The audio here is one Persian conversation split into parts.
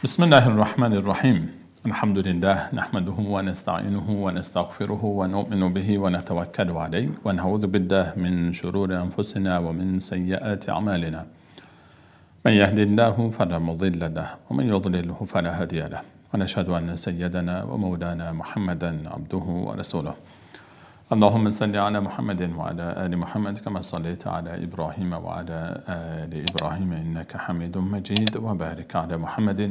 بسم الله الرحمن الرحیم. الحمد لله نحمده ونستعینه ونستغفره ونؤمن به ونتوکل علیه ونعوذ بالله من شرور انفسنا ومن سیئات اعمالنا. من يهد الله فلا مضل له ومن يضلله فلا هادي له. ونشهد أن سيدنا ومولانا محمدا عبده ورسوله. اللهم صل على محمد وعلى آل محمد كما صليت على إبراهيم وعلى آل إبراهيم إنك حميد مجيد، وبارك على محمد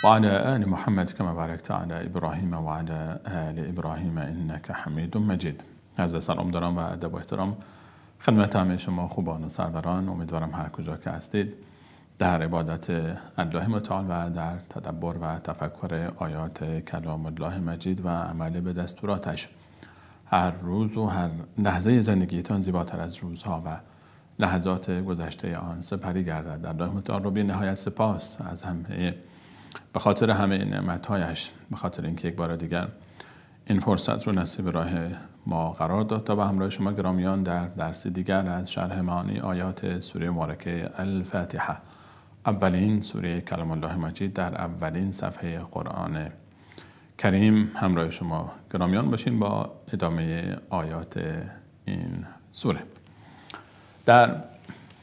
وعلى آل محمد كما باركت على إبراهيم وعلى آل إبراهيم إنك حميد مجيد. عرض سلام دارم و ادب و احترام خدمت همه شما خوبان و سروران. امیدوارم هر کجا که هستید در عبادت الله متعال و در تدبر و تفکر آیات کلام الله مجید و عمل به دستوراتش هر روز و هر لحظه زندگیتان زیباتر از روزها و لحظات گذشته آن سپری گردد. الله متعال رو بی نهایت سپاس از همه، به خاطر همه نعمتهایش، به خاطر اینکه یک بار دیگر این فرصت رو نصیب راه ما قرار داد تا به همراه شما گرامیان در درس دیگر از شرح معانی آیات سوره مبارکه الفاتحه، اولین سوره کلام الله مجید در اولین صفحه قرآن کریم، همراه شما گرامیان باشیم با ادامه آیات این سوره. در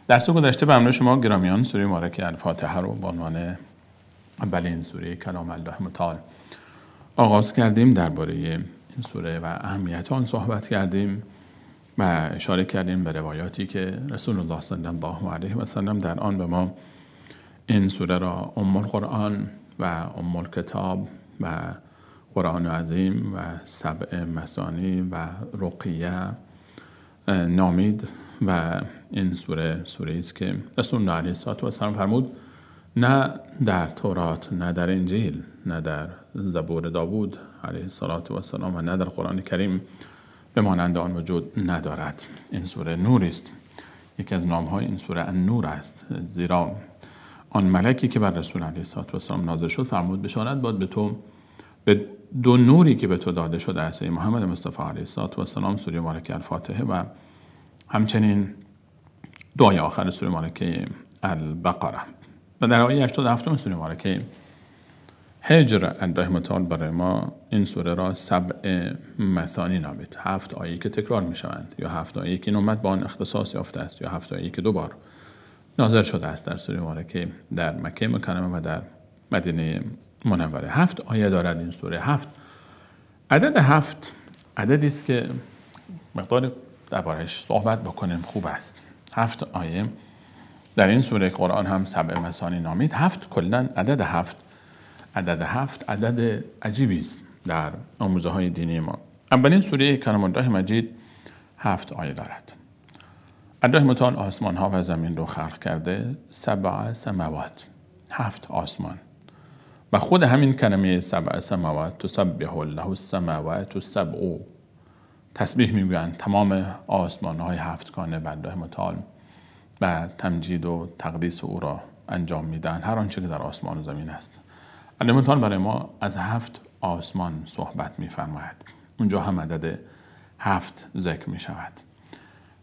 درس گذشته به همراه شما گرامیان سوره مبارکه الفاتحه رو به عنوان اولین سوره کلام الله متعال آغاز کردیم. درباره این سوره و اهمیت آن صحبت کردیم و اشاره کردیم به روایاتی که رسول الله صلی الله علیه و سلم در آن به ما این سوره را ام القرآن و ام الکتاب و قرآن عظیم و سبع مثانی و رقیه نامید. و این سوره سوره است که رسول الله علیه السلام فرمود نه در تورات، نه در انجیل، نه در زبور داوود علیه السلام و نه در قرآن کریم به مانند آن وجود ندارد. این سوره نور است. یکی از نام‌های این سوره النور است، زیرا آن ملکی که بر رسول علیه السلام نازل شد فرمود بشارت باد به تو، به دو نوری که به تو داده شده است ای محمد مصطفی علیه السلام، سوره مبارکه الفاتحه و همچنین دعای آخر سوره مبارکه البقره. و در آیه 87 سوره مبارکه هجر الله متعال برای ما این سوره را سبع مثانی نامید، 7 آیه که تکرار می شوند، یا 7 آیه که این امت با آن اختصاص یافته است، یا 7 آیه که دو بار نازل شده است در سوره مبارکه در مکه مکرمه و در مدینه منوره. 7 آیه دارد این سوره. 7 عدد 7 عددی است که مقدار دربارهش صحبت بکنیم خوب است. 7 آیه در این سوره قرآن هم سبع مثانی نامید. 7 کلاً عدد 7، عدد 7 عدد عجیبی است در آموزه های دینی ما. اولین سوره کلام الله مجید 7 آیه دارد. الله متعال آسمان ها و زمین رو خلق کرده، سبع سماوات، 7 آسمان. و خود همین کلمه سبع سماوات، تسبح له السماوات السبع، تسبیح میگویند تمام آسمان های هفتگانه بر الله متعال و تمجید و تقدیس او را انجام میدن، هر آنچه که در آسمان و زمین است. الله متعال برای ما از 7 آسمان صحبت میفرماید. اونجا هم عدد 7 ذکر میشود.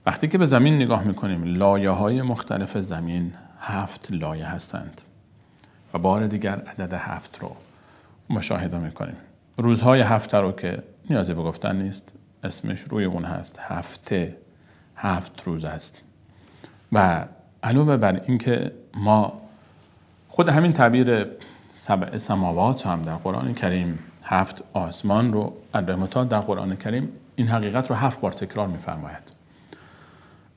وقتی که به زمین نگاه میکنیم، لایه های مختلف زمین 7 لایه هستند و بار دیگر عدد 7 رو مشاهده میکنیم. روزهای هفته رو که نیازی به گفتن نیست، اسمش روی اون هست، هفته، 7 روز است. و علاوه بر اینکه ما خود همین تعبیر سبع سماوات هم در قرآن کریم، 7 آسمان رو الله متعال در قرآن کریم این حقیقت رو 7 بار تکرار می‌فرماید.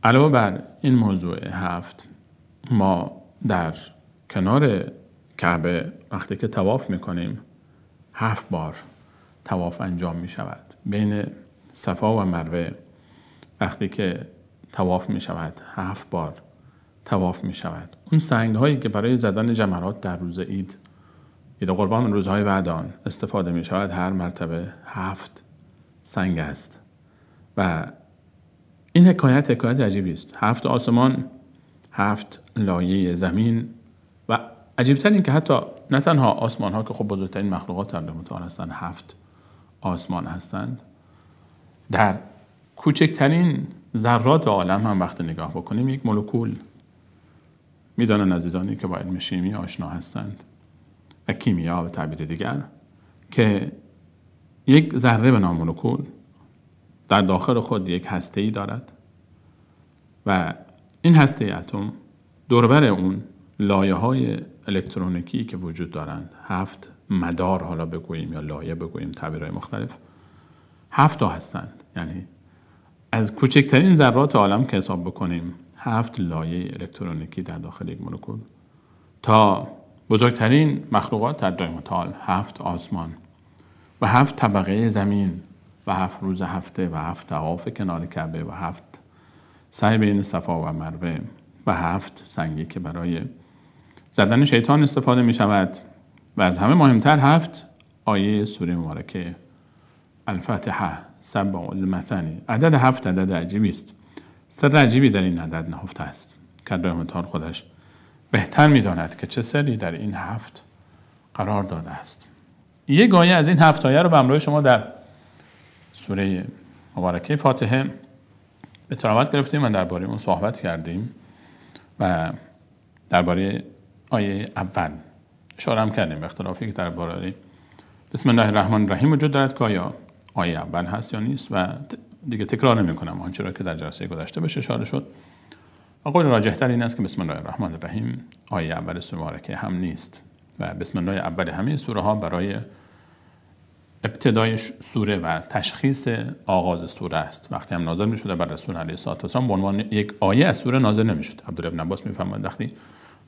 علاوه بر این موضوع 7، ما در کنار کعبه وقتی که طواف می‌کنیم 7 بار طواف انجام می‌شود. بین صفا و مروه وقتی که طواف می شود 7 بار طواف می شود. اون سنگ هایی که برای زدن جمرات در روز عید، عید قربان، روزهای بعد آن استفاده می شود، هر مرتبه 7 سنگ است. و این حکایت عجیبی است. 7 آسمان، 7 لایه زمین. و عجیبتر این که حتی نه تنها آسمان ها که خب بزرگترین مخلوقات در متعال هستند، 7 آسمان هستند، در کوچکترین ذرات عالم هم وقتی نگاه بکنیم یک مولکول، میدانن عزیزانی که با علم شیمی آشنا هستند، و کیمیا و تعبیر دیگر که یک ذره به نام مولکول در داخل خود یک هسته‌ای دارد و این هسته اتم دوربر اون لایه‌های الکترونیکی که وجود دارند، 7 مدار حالا بگوییم یا لایه بگوییم، تعبیرهای مختلف، 7 تا هستند. یعنی از کوچکترین ذرات عالم که حساب بکنیم 7 لایه الکترونیکی در داخل یک مولکول تا بزرگترین مخلوقات در دنیای متعال 7 آسمان و 7 طبقه زمین و 7 روز هفته و 7 طواف کنار کعبه و 7 سعی بین صفا و مروه و 7 سنگی که برای زدن شیطان استفاده می شود و از همه مهمتر 7 آیه سوره مبارکه الفاتحه، سبع المثانی. عدد 7 عدد عجیبی است. سر عجیبی در این عدد نهفته است که الله متعال خودش بهتر می داند که چه سری در این 7 قرار داده است. یک آیه از این 7 آیه رو به همراه شما در سوره مبارکه فاتحه به تلاوت گرفتیم و درباره اون صحبت کردیم و درباره آیه اول اشاره هم کردیم به اختلافی که درباره بسم الله الرحمن الرحیم وجود دارد که آیا آیه اول هست یا نیست و دیگه تکرار نمی کنم آنچه را که در جلسه گذشته بهش اشاره شد. و قول راجح تر این است که بسم الله الرحمن الرحیم آیه اول سوره مبارکه هم نیست و بسم الله اول همه سوره ها برای ابتدای سوره و تشخیص آغاز سوره است. وقتی هم نازل می‌شد بر رسول علیه الصلاة والسلام به عنوان یک آیه از سوره نازل نمی‌شد. عبدالله بن عباس می‌فرماید وقتی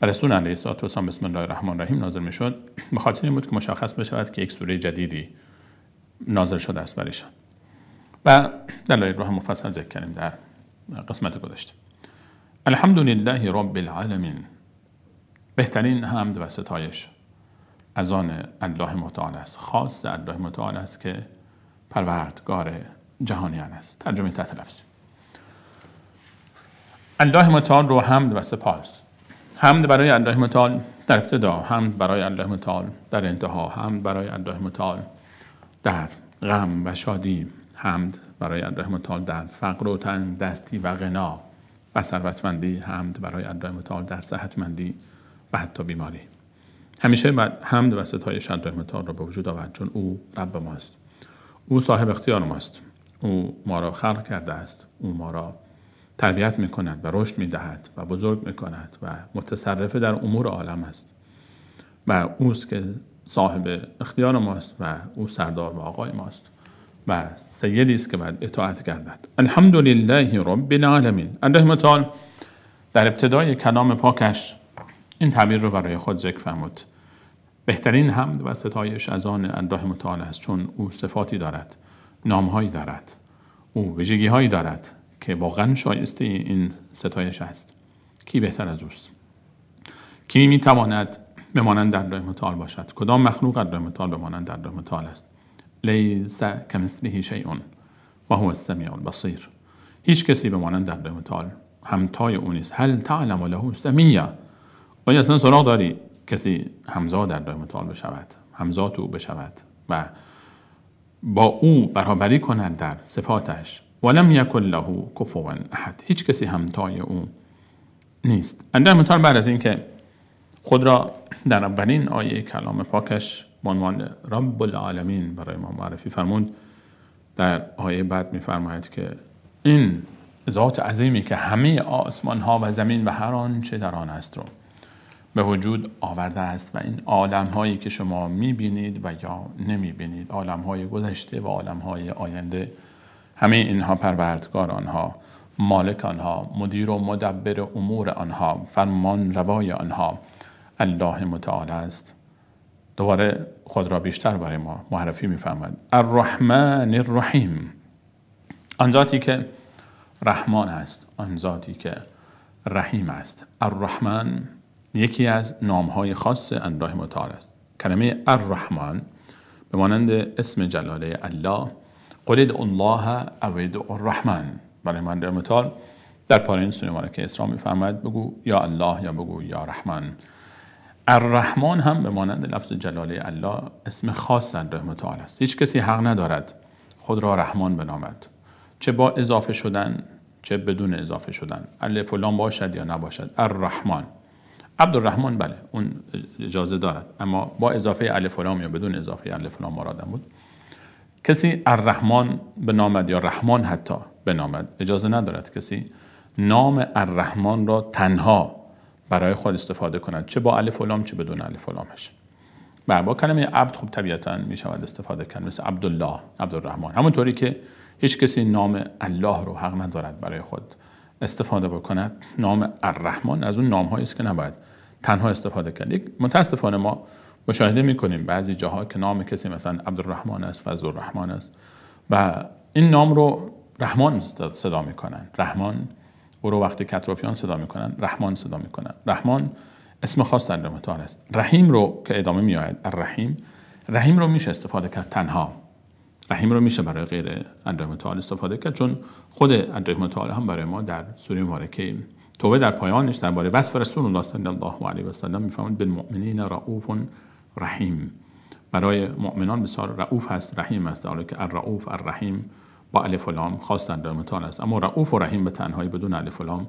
بر رسول علیه الصلاة والسلام بسم الله الرحمن الرحیم نازل می‌شد، به خاطر این بود که مشخص بشود که یک سوره جدیدی نازل شده است برایشان. و دلایل رو هم مفصل ذکر کردیم در قسمت گذشته. الحمد لله رب العالمین، بهترین حمد و ستایش از آن الله متعال است، خاص الله متعال است که پروردگار جهانیان است. ترجمه تحت لفظ. الله متعال رو حمد و سپاس. حمد برای الله متعال در ابتدا، حمد برای الله متعال در انتها، حمد برای الله متعال در غم و شادی، حمد برای الله متعال در فقر و تنگ دستی و غنا و ثروتمندی، حمد برای الله متعال در صحتمندی و حتی بیماری. همیشه باید حمد و ستایش الله متعال را به وجود آورد، چون او رب ماست، او صاحب اختیار ماست، او ما را خلق کرده است، او ما را تربیت میکند و رشد میدهد و بزرگ میکند و متصرف در امور عالم است و اوست که صاحب اختیار ماست و او سردار و آقای ماست و سیدی است که باید اطاعت گردد. الحمدلله رب العالمین. الله متعال در ابتدای کلام پاکش این تعبیر رو برای خود ذکر فرمود. بهترین حمد و ستایش از آن الله متعال است، چون او صفاتی دارد، نامهایی دارد، او ویژگی‌هایی دارد که واقعا شایسته این ستایش است. کی بهتر از اوست؟ کی میتواند به مانند الله متعال باشد؟ کدام مخلوق الله متعال به مانند الله متعال است؟ لیس کمثله شیء و هو السمیع البصیر. هیچ کسی به مانند الله متعال همتای او نیست. هل تعلم له سمیا؟ آیا اصلا سراغ داری کسی همزاد الله متعال بشود، همزاد او بشود و با او برابری کند در صفاتش؟ ولم یکن له کفوا احد. هیچ کسی همتای او نیست. الله متعال بعد از اینکه خود را در اولین آیه کلام پاکش به عنوان رب العالمین برای ما معرفی فرمود، در آیه بعد می‌فرماید که این ذات عظیمی که همه آسمان ها و زمین و هر آنچه در آن است رو به وجود آورده است و این عالم هایی که شما می‌بینید و یا نمی‌بینید، عالم های گذشته و عالم های آینده، همه اینها پروردگار آنها، مالک آنها، مدیر و مدبر امور آنها، فرمان روای آنها الله متعال است. دوباره خود را بیشتر برای ما معرفی می‌فرماید. الرحمن الرحیم، آن ذاتی که رحمان است، آن ذاتی که رحیم است. الرحمن یکی از نام‌های خاص الله متعال است. کلمه الرحمن به مانند اسم جلاله الله، قل ادعوا الله او ادعوا الرحمن، برای ما الله متعال در پایان سوره مبارکه اسراء می‌فرماید بگو یا الله یا بگو یا رحمان. الرحمن هم به مانند لفظ جلاله الله اسم خاص الله متعال است. هیچ کسی حق ندارد خود را رحمان بنامد، چه با اضافه شدن چه بدون اضافه شدن، الف و لام باشد یا نباشد. الرحمن، عبدالرحمن بله اون اجازه دارد، اما با اضافه الف و لام یا بدون اضافه الف و لام مرادم بود. کسی الرحمن بنامد یا رحمان حتی بنامد، اجازه ندارد کسی نام الرحمن را تنها برای خود استفاده کند، چه با الف و لام چه بدون الف و لامش. و با کلمه عبد خب طبیعتاً می شود استفاده کرد، مثل عبدالله، عبدالرحمن. همونطوری که هیچ کسی نام الله رو حق ندارد برای خود استفاده بکند، نام الرحمن از اون نام هایی است که نباید تنها استفاده کرد. متاسفانه ما مشاهده میکنیم بعضی جاها که نام کسی مثلا عبدالرحمن است، فضل الرحمن است و این نام رو رحمان صدا میکنن. رحمان او رو وقتی که اطرافیان صدا میکنن رحمان صدا میکنن. رحمان اسم خاص در متعال است. رحیم رو که ادامه میآید الرحیم، رحیم رو میشه استفاده کرد تنها. رحیم رو میشه برای غیر الله متعال استفاده کرد، چون خود الله متعال هم برای ما در سوره مبارکه توبه در پایانش درباره وصف رسول الله صلی الله علیه و سلم میفرماید بالمؤمنین رؤوف رحیم. برای مؤمنان بسیار رؤوف هست، رحیم است، در حالی که الرؤوف الرحیم با الف و لام خاص در متعال است. اما رؤوف و رحیم به تنهایی بدون الف و لام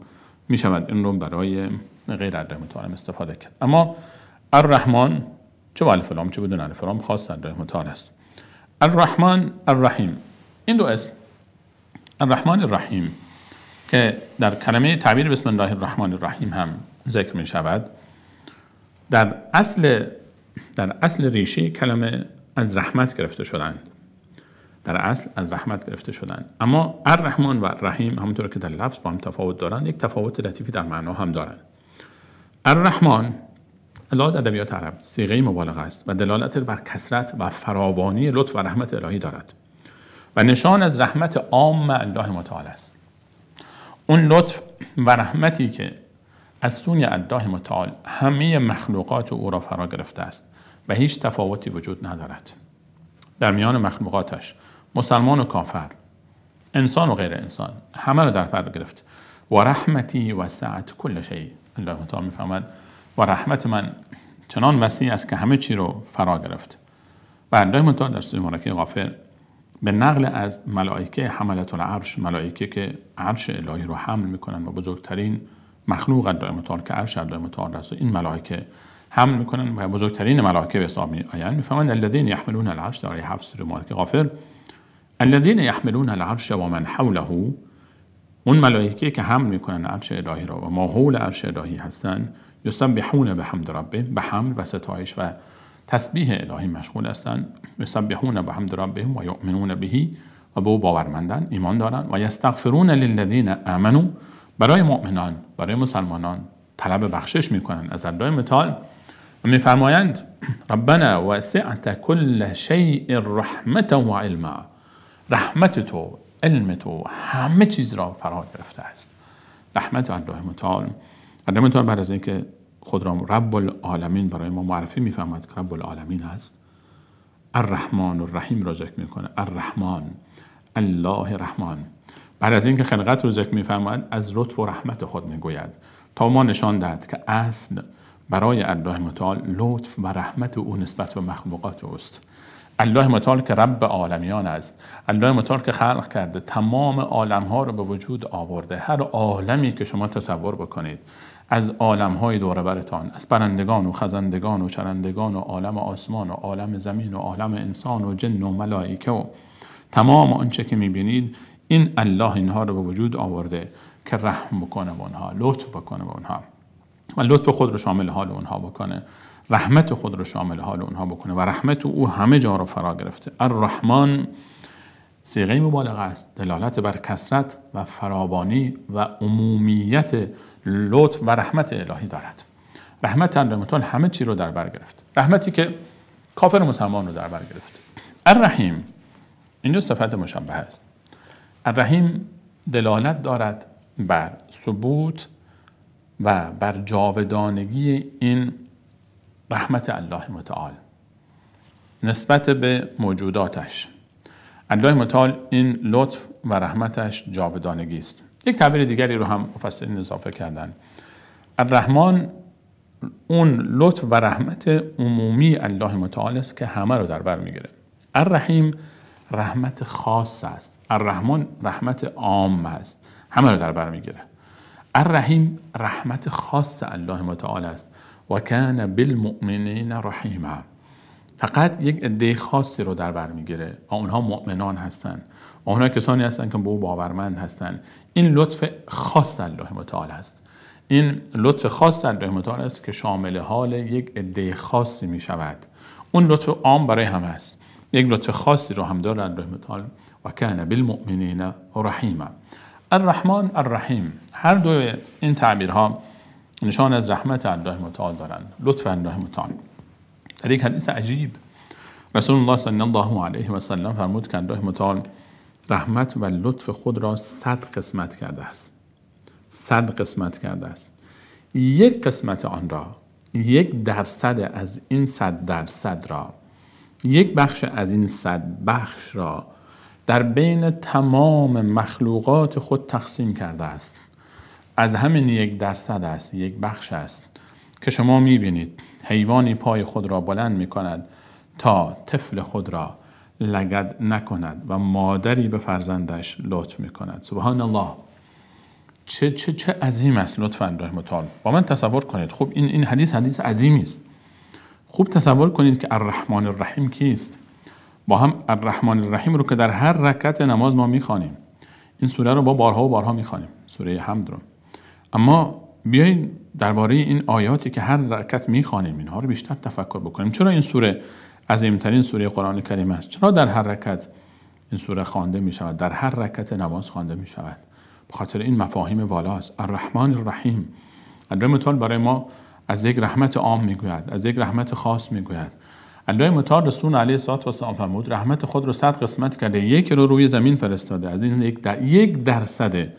میشود این رو برای غیر الله متعال استفاده کرد. اما الرحمن چه با الف و لام چه بدون الف و لام خاص در متعال است. الرحمن الرحیم، این دو اسم الرحمن الرحیم که در کلمه تعبیر بسم الله الرحمن الرحیم هم ذکر می شود، در اصل ریشه کلمه از رحمت گرفته شدند. در اصل از رحمت گرفته شدند. اما الرحمن و الرحیم همونطور که در لفظ با هم تفاوت دارند، یک تفاوت لطیفی در معنا هم دارند. الرحمن لحاظ ادبیات عرب صیغه مبالغه است و دلالت بر کثرت و فراوانی لطف و رحمت الهی دارد و نشان از رحمت عام الله متعال است. اون لطف و رحمتی که از سوی الله متعال همه مخلوقات او را فرا گرفته است و هیچ تفاوتی وجود ندارد در میان مخلوقاتش، مسلمان و کافر، انسان و غیر انسان، همه را در بر گرفت. و رحمتی وسعت کل شیء، الله متعال می‌فرماید و رحمت من چنان وسیع است که همه چی رو فرا گرفت. و الله متعال در سوره مبارکه غافر به نقل از ملائکه حملة العرش، ملائکه که عرش الهی رو حمل میکنن و بزرگترین مخلوق الله متعال که عرش الله متعال است، این ملائکه حمل میکنن و بزرگترین ملائکه به حساب میآیند، میفرمایند الذین یحملون العرش، در آیه 7 سوره مبارکه غافر، الذین یحملون العرش و من حوله، اون ملائکه که حمل میکنن عرش الهی رو و ماحول عرش الهی هستند، یسبحون بحمد ربهم، به حمد و ستایش و تسبیح الهی مشغول هستند. یسبحون بحمد ربهم و یؤمنون به، و به او باورمندن، ایمان دارند. و یستغفرون للذین آمنوا، برای مؤمنان، برای مسلمانان طلب بخشش میکنند از الله متعال و میفرمایند ربنا وسعت کل شیء رحمة و علما، رحمت تو، علم تو همه چیز را فرا گرفته است. رحمت الله متعال، الله متعال بعد از اینکه خود را رب العالمین برای ما معرفی میفرماید که رب العالمین است، الرحمن الرحیم را ذکر میکنه. الرحمن، الله رحمان. بعد از اینکه خلقت رو ذکر میفرماید از لطف و رحمت خود میگوید تا ما نشان دهد که اصل برای الله متعال لطف و رحمت او نسبت به مخلوقات اوست. الله متعال که رب عالمیان است، الله متعال که خلق کرده تمام عالمها رو به وجود آورده، هر عالمی که شما تصور بکنید، از عالمهای دور برتان، از پرندگان و خزندگان و چرندگان و عالم آسمان و عالم زمین و عالم انسان و جن و ملائکه و تمام آنچه که میبینید، این الله اینها رو به وجود آورده که رحم بکنه به اونها، لطف بکنه به اونها و لطف خود رو شامل حال اونها بکنه، رحمت خود رو شامل حال اونها بکنه و رحمت او همه جا رو فرا گرفته. الرحمن صیغه مبالغه است، دلالت بر کثرت و فراوانی و عمومیت لطف و رحمت الهی دارد. رحمت الله متعال همه چی رو در بر گرفت، رحمتی که کافر و مسلمان رو در بر گرفت. الرحیم اینجا صفت مشبه است. الرحیم دلالت دارد بر ثبوت و بر جاودانگی این رحمت الله متعال نسبت به موجوداتش. الله متعال این لطف و رحمتش جاودانگی است. یک تعبیر دیگری رو هم مفسرین اضافه کردن، الرحمن اون لطف و رحمت عمومی الله متعال است که همه رو در بر میگیره. الرحیم رحمت خاص است، الرحمن رحمت عام است، همه رو در بر میگیره. الرحیم رحمت خاص الله متعال است و کان بالمؤمنین رحیما. فقط یک عده خاصی رو در بر میگیره و اونها مؤمنان هستند، و اونها کسانی هستند که به او باورمند هستند. این لطف خاص الله متعال است. این لطف خاص الله متعال است که شامل حال یک عده خاصی می شود. اون لطف عام برای همه است. یک لطف خاصی رو هم داره الله متعال. و کان بالمؤمنین رحیما. الرحمن الرحیم، هر دو این تعبیرها نشان از رحمت الله متعال دارند، لطف الله متعال. در یک حدیث عجیب رسول الله صلی الله علیه و سلم فرمود که الله متعال رحمت و لطف خود را 100 قسمت کرده است. 100 قسمت کرده است. یک قسمت آن را، 1% از این 100% را، یک بخش از این 100 بخش را در بین تمام مخلوقات خود تقسیم کرده است. از همین 1% است، یک بخش است که شما میبینید حیوانی پای خود را بلند میکند تا طفل خود را لگد نکند و مادری به فرزندش لطف میکند. سبحان الله، چه چه چه عظیم است لطف الله متعال. با من تصور کنید، خب این حدیث حدیث عظیمی است. خوب تصور کنید که الرحمن الرحیم کیست. با هم الرحمن الرحیم رو که در هر رکعت نماز ما میخوانیم، این سوره رو با بارها و بارها میخوانیم، سوره حمد رو. اما بیایید درباره این آیاتی که هر رکعت میخوانیم اینها رو بیشتر تفکر بکنیم. چرا این سوره عظیمترین سوره قرآن کریم است؟ چرا در هر رکعت این سوره خوانده میشود؟ در هر رکعت نماز خوانده میشود؟ به خاطر این مفاهیم والاست. الرحمن الرحیم، الله متعال برای ما از یک رحمت عام میگوید، از یک رحمت خاص میگوید. الله متعال رسول علیه الصلاة والسلام فرمود رحمت خود رو 100 قسمت کرده، یک رو روی زمین فرستاده. از این 1%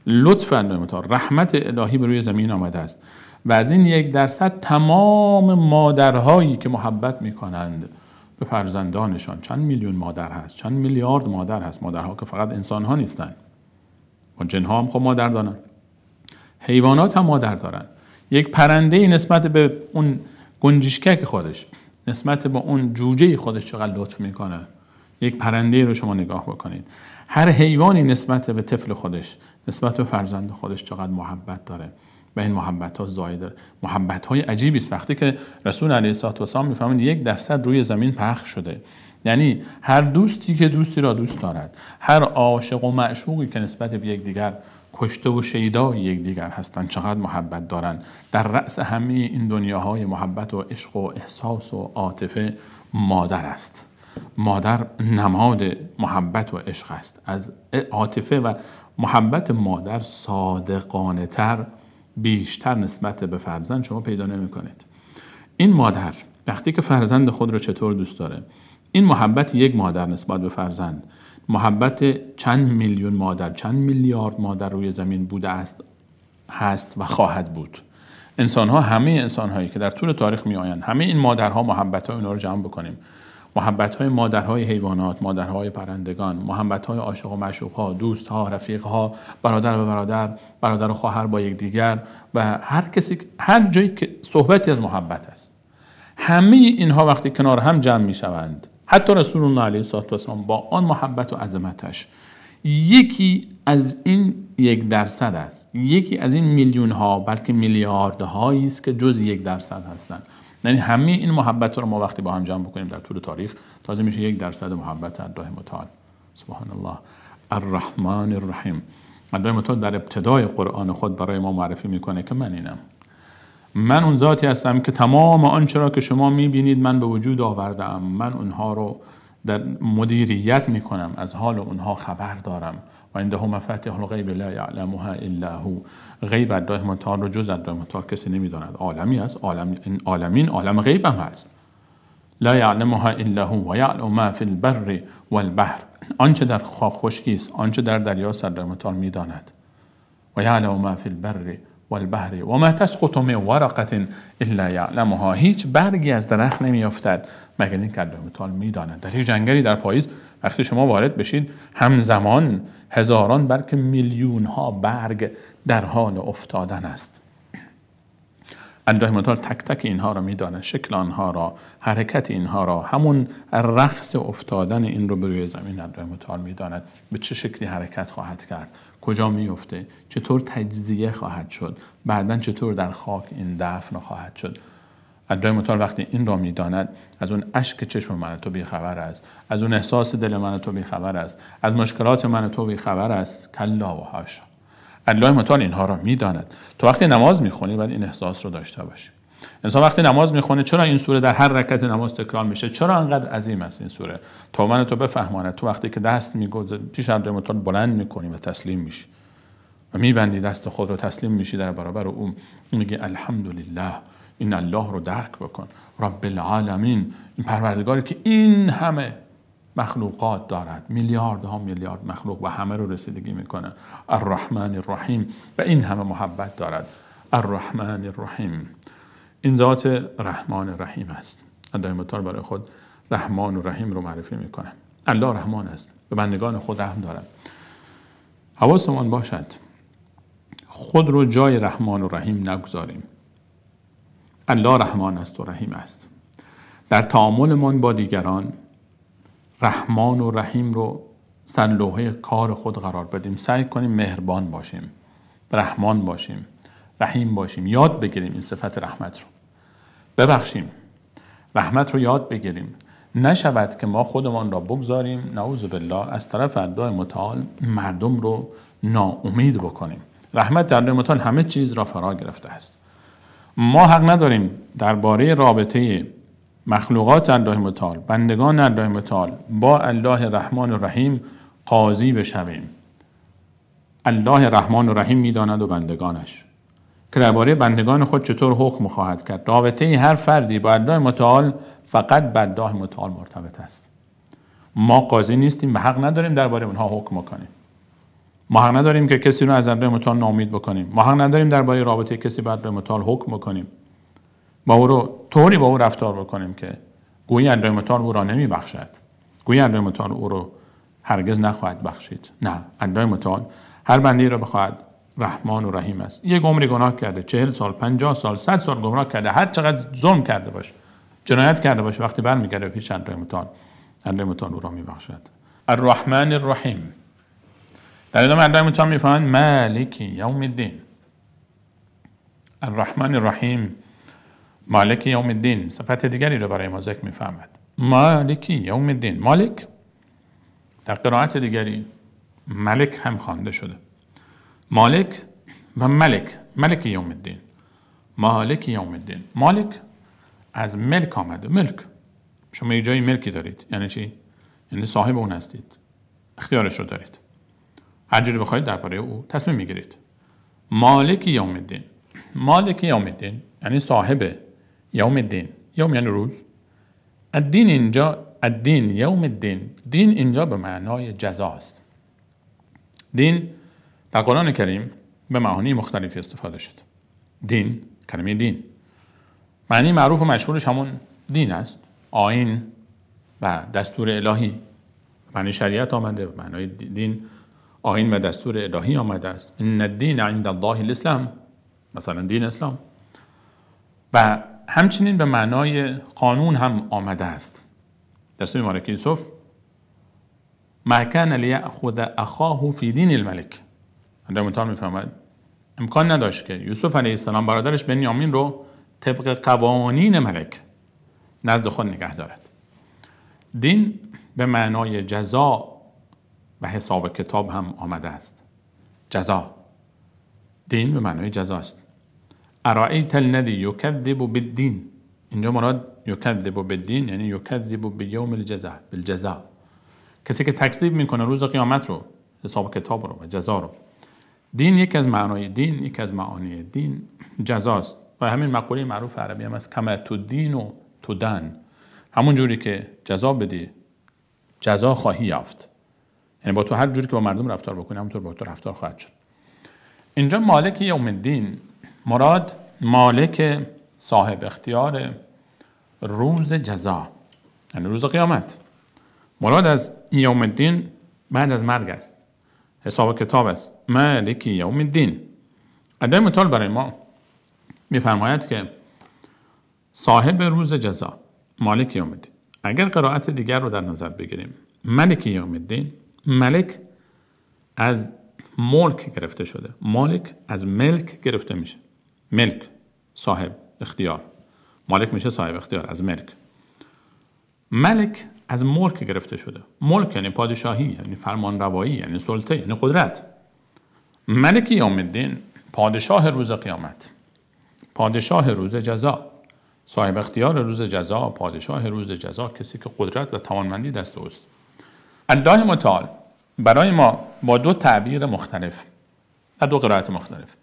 لطف الله متعال، رحمت الهی به روی زمین آمده است و از این 1% تمام مادرهایی که محبت میکنند به فرزندانشان، چند میلیون مادر هست، چند میلیارد مادر هست. مادرها که فقط انسان ها نیستن، با جنها هم خب مادر دارن، حیوانات هم مادر دارن. یک پرنده نسبت به اون گنجشکک خودش، نسبت به اون جوجه خودش چقدر لطف میکنه. یک پرنده رو شما نگاه بکنید، هر حیوانی نسبت به طفل خودش، نسبت به فرزند خودش چقدر محبت داره و این محبت ها زاید، محبت های عجیبی است. وقتی که رسول علیه الصلاة والسلام میفهمند 1% روی زمین پخش شده، یعنی هر دوستی که دوستی را دوست دارد، هر عاشق و معشوقی که نسبت به یکدیگر کشته و شیدای یکدیگر هستند، چقدر محبت دارند. در رأس همه این دنیاهای محبت و عشق و احساس و عاطفه مادر است. مادر نماد محبت و عشق است. از عاطفه و محبت مادر صادقانه تر، بیشتر نسبت به فرزند شما پیدا نمی کنید. این مادر وقتی که فرزند خود رو چطور دوست داره، این محبت یک مادر نسبت به فرزند، محبت چند میلیون مادر، چند میلیارد مادر روی زمین بوده است، هست و خواهد بود. انسان ها، همه انسان هایی که در طول تاریخ می آیند، همه این مادرها محبت های اونها رو جمع بکنیم، محبت های مادرهای حیوانات، مادرهای پرندگان، محبت های عاشق و معشوق ها، دوست ها، رفیق ها، برادر و برادر، برادر و خواهر با یکدیگر و هر کسی، هر جایی که صحبتی از محبت است، همه اینها وقتی کنار هم جمع می شوند، حتی رسول الله علیه الصلاة والسلام با آن محبت و عظمتش یکی از این 1% است، یکی از این میلیون ها بلکه میلیاردهایی است که جز 1% هستند. یعنی همه این محبت رو ما وقتی با هم جمع بکنیم در طول تاریخ، تازه میشه 1% محبت الله متعال. سبحان الله. الرحمن الرحیم. الله متعال در ابتدای قرآن خود برای ما معرفی میکنه که من اینم، من اون ذاتی هستم که تمام آنچه را که شما میبینید من به وجود آوردم، من اونها رو در مدیریت میکنم، از حال اونها خبر دارم. و عنده مفاتیح الغیب لا یعلمها الا هو. غیب الله متعال رو جز الله متعال کسی نمیداند. عالمی است، عالمین، عالم غیب هم هست. لا یعلمها الا هو و یعلم ما فی البر والبحر. آنچه در خشکی است، آنچه در دریاست، الله متعال میداند. و یعلم ما فی البر والبحر و ما تسقط من ورقة الا یعلمها. هیچ برگی از درخت نمیافتد مگر اینکه الله متعال میداند. در یک جنگلی در پاییز وقتی شما وارد بشید، همزمان هزاران بلکه میلیون ها برگ در حال افتادن است. الله متعال تک تک اینها را میداند، شکل آنها را، حرکت اینها را، همون رقص افتادن این رو به روی زمین الله متعال میداند. به چه شکلی حرکت خواهد کرد، کجا میفته، چطور تجزیه خواهد شد، بعداً چطور در خاک این دفن خواهد شد. الله متعال وقتی این را میداند، از اون اشک چشم من تو بیخبر است، از اون احساس دل من تو بیخبر است، از مشکلات من تو بیخبر است. کلا و حاشا. الله متعال اینها را میداند. تو وقتی نماز میخونی باید این احساس رو داشته باشی. انسان وقتی نماز میخونه، چرا این سوره در هر رکعت نماز تکرار میشه؟ چرا انقدر عظیم است این سوره؟ تا من تو بفهماند. تو وقتی که دست میگذاری پیش الله متعال بلند میکنی و تسلیم میشی و میبندی دست خود رو، تسلیم میشی در برابر او، میگی الحمدلله. این الله رو درک بکن، رب العالمین، این پروردگاری که این همه مخلوقات دارد، میلیاردها میلیارد مخلوق و همه رو رسیدگی میکنه. الرحمن الرحیم، و این همه محبت دارد. الرحمن الرحیم، این ذات رحمان رحیم است. الله متعال برای خود رحمان و رحیم رو معرفی میکنه. الله رحمان است، به بندگان خود رحم دارد. حواسمان باشد خود رو جای رحمان و رحیم نگذاریم. الله رحمان است و رحیم است. در تعاملمان با دیگران رحمان و رحیم رو سرلوحه کار خود قرار بدیم. سعی کنیم مهربان باشیم، رحمان باشیم، رحیم باشیم. یاد بگیریم این صفت رحمت رو، ببخشیم، رحمت رو یاد بگیریم. نشود که ما خودمان را بگذاریم، نعوذ بالله، از طرف الله متعال مردم رو ناامید بکنیم. رحمت در الله متعال همه چیز را فرا گرفته است. ما حق نداریم درباره رابطه مخلوقات الله متعال، بندگان الله متعال با الله رحمان و رحیم قاضی بشویم. الله رحمان و رحیم میداند و بندگانش، که درباره بندگان خود چطور حکم خواهد کرد. رابطه هر فردی با الله متعال فقط به الله متعال مرتبط است. ما قاضی نیستیم و حق نداریم درباره اونها حکم کنیم. ما حق نداریم که کسی رو از الله متعال ناامید بکنیم. ما حق نداریم درباره رابطه کسی با الله متعال حکم بکنیم. با او رو طوری با او رفتار بکنیم که گویی الله متعال او را نمیبخشد، گویی الله متعال او رو هرگز نخواهد بخشید. نه، الله متعال هر بنده‌ای را بخواهد رحمان و رحیم است. یک عمری گناه کرده، 40 سال، 50 سال، 100 سال گناه کرده، هر چقدر ظلم کرده باشه، جنایت کرده باشه، وقتی برمیگرده پیش الله متعال، الله متعال او را میبخشد. الرحمن الرحیم. در ادامه الله متعال میفرماید مالک یوم الدین. الرحمن الرحیم، مالک یوم الدین، صفت دیگری رو برای ما ذکر میفرماید. مالک یوم الدین. مالک در قرائت دیگری ملک هم خوانده شده. مالک و ملک، ملک یوم الدین، مالک یوم الدین. مالک از ملک آمده. ملک، شما یه جایی ملکی دارید، یعنی چی؟ یعنی صاحب اون هستید، اختیارش رو دارید، هر جوری بخواید درباره او تصمیم میگیرید. مالک یوم الدین، مالک یوم الدین یعنی صاحب یوم الدین. یوم یعنی روز. الدین اینجا، الدین یوم الدین، دین اینجا به معنای جزا است. دین در قرآن کریم به معانی مختلفی استفاده شد. دین، کلمه دین معنی معروف و مشهورش همون دین است، آیین و دستور الهی. معنی شریعت آمده، معنای دین آیین و دستور الهی آمده است. ان الدین عند الله الاسلام، مثلا دین اسلام. و همچنین به معنای قانون هم آمده است. در سوره مبارکه یوسف ما کان لیأخذ اخاه فی دین الملک، الله متعال میفرماید امکان نداشت که یوسف علیه السلام برادرش بنیامین رو طبق قوانین ملک نزد خود نگه دارد. دین به معنای جزا و حساب کتاب هم آمده است. جزا، دین به معنای جزا است. ارائیت الذی یکذب بالدین، اینجا مراد یکذب بالدین یعنی یکذب بیوم الجزا، بالجزا، کسی که تکذیب میکنه روز قیامت رو، حساب کتاب رو و جزا رو. دین یک از معنای دین، یک از معانی دین جزاست. و همین مقوله معروف عربی هم است، کما تدین و تدن، همون جوری که جزا بدی جزا خواهی یافت. یعنی با تو هر جوری که با مردم رفتار بکنی همونطور با تو رفتار خواهد شد. اینجا مالک یوم الدین مراد مالک صاحب اختیار روز جزا، یعنی روز قیامت. مراد از یوم الدین بعد از مرگ است، حساب کتاب است. مالک یوم الدین. الله متعال برای ما میفرماید که صاحب روز جزا، مالک یوم الدین. اگر قرائت دیگر رو در نظر بگیریم، ملک یوم الدین، ملک از ملک گرفته شده، مالک از ملک گرفته میشه. ملک صاحب اختیار، مالک میشه صاحب اختیار از ملک. ملک از ملک گرفته شده. ملک یعنی پادشاهی، یعنی فرمانروایی، یعنی سلطه، یعنی قدرت. ملک یوم الدین، پادشاه روز قیامت، پادشاه روز جزا، صاحب اختیار روز جزا، پادشاه روز جزا، کسی که قدرت و توانمندی دست اوست. الله متعال برای ما با دو تعبیر مختلف و دو قرائت مختلف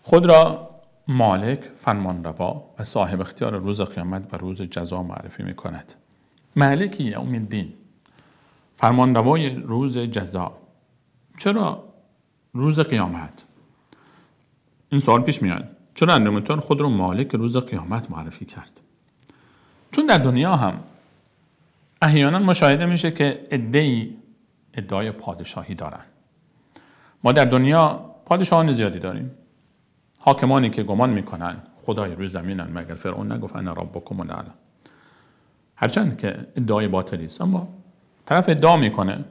خود را مالک، فرمانروا و صاحب اختیار روز قیامت و روز جزا معرفی می کند. مالک یوم الدین، فرمانروای روز جزا. چرا روز قیامت؟ این سوال پیش میاد. چرا الله متعال خود رو مالک روز قیامت معرفی کرد؟ چون در دنیا هم احیانا مشاهده میشه که عده‌ای ادعای پادشاهی دارن. ما در دنیا پادشاهان زیادی داریم، حاکمانی که گمان میکنن خدای روی زمینن، مگر فرعون نگفت انا ربکم الاعلی؟ هرچند که ادعای باطلی است، اما طرف ادعا میکنه.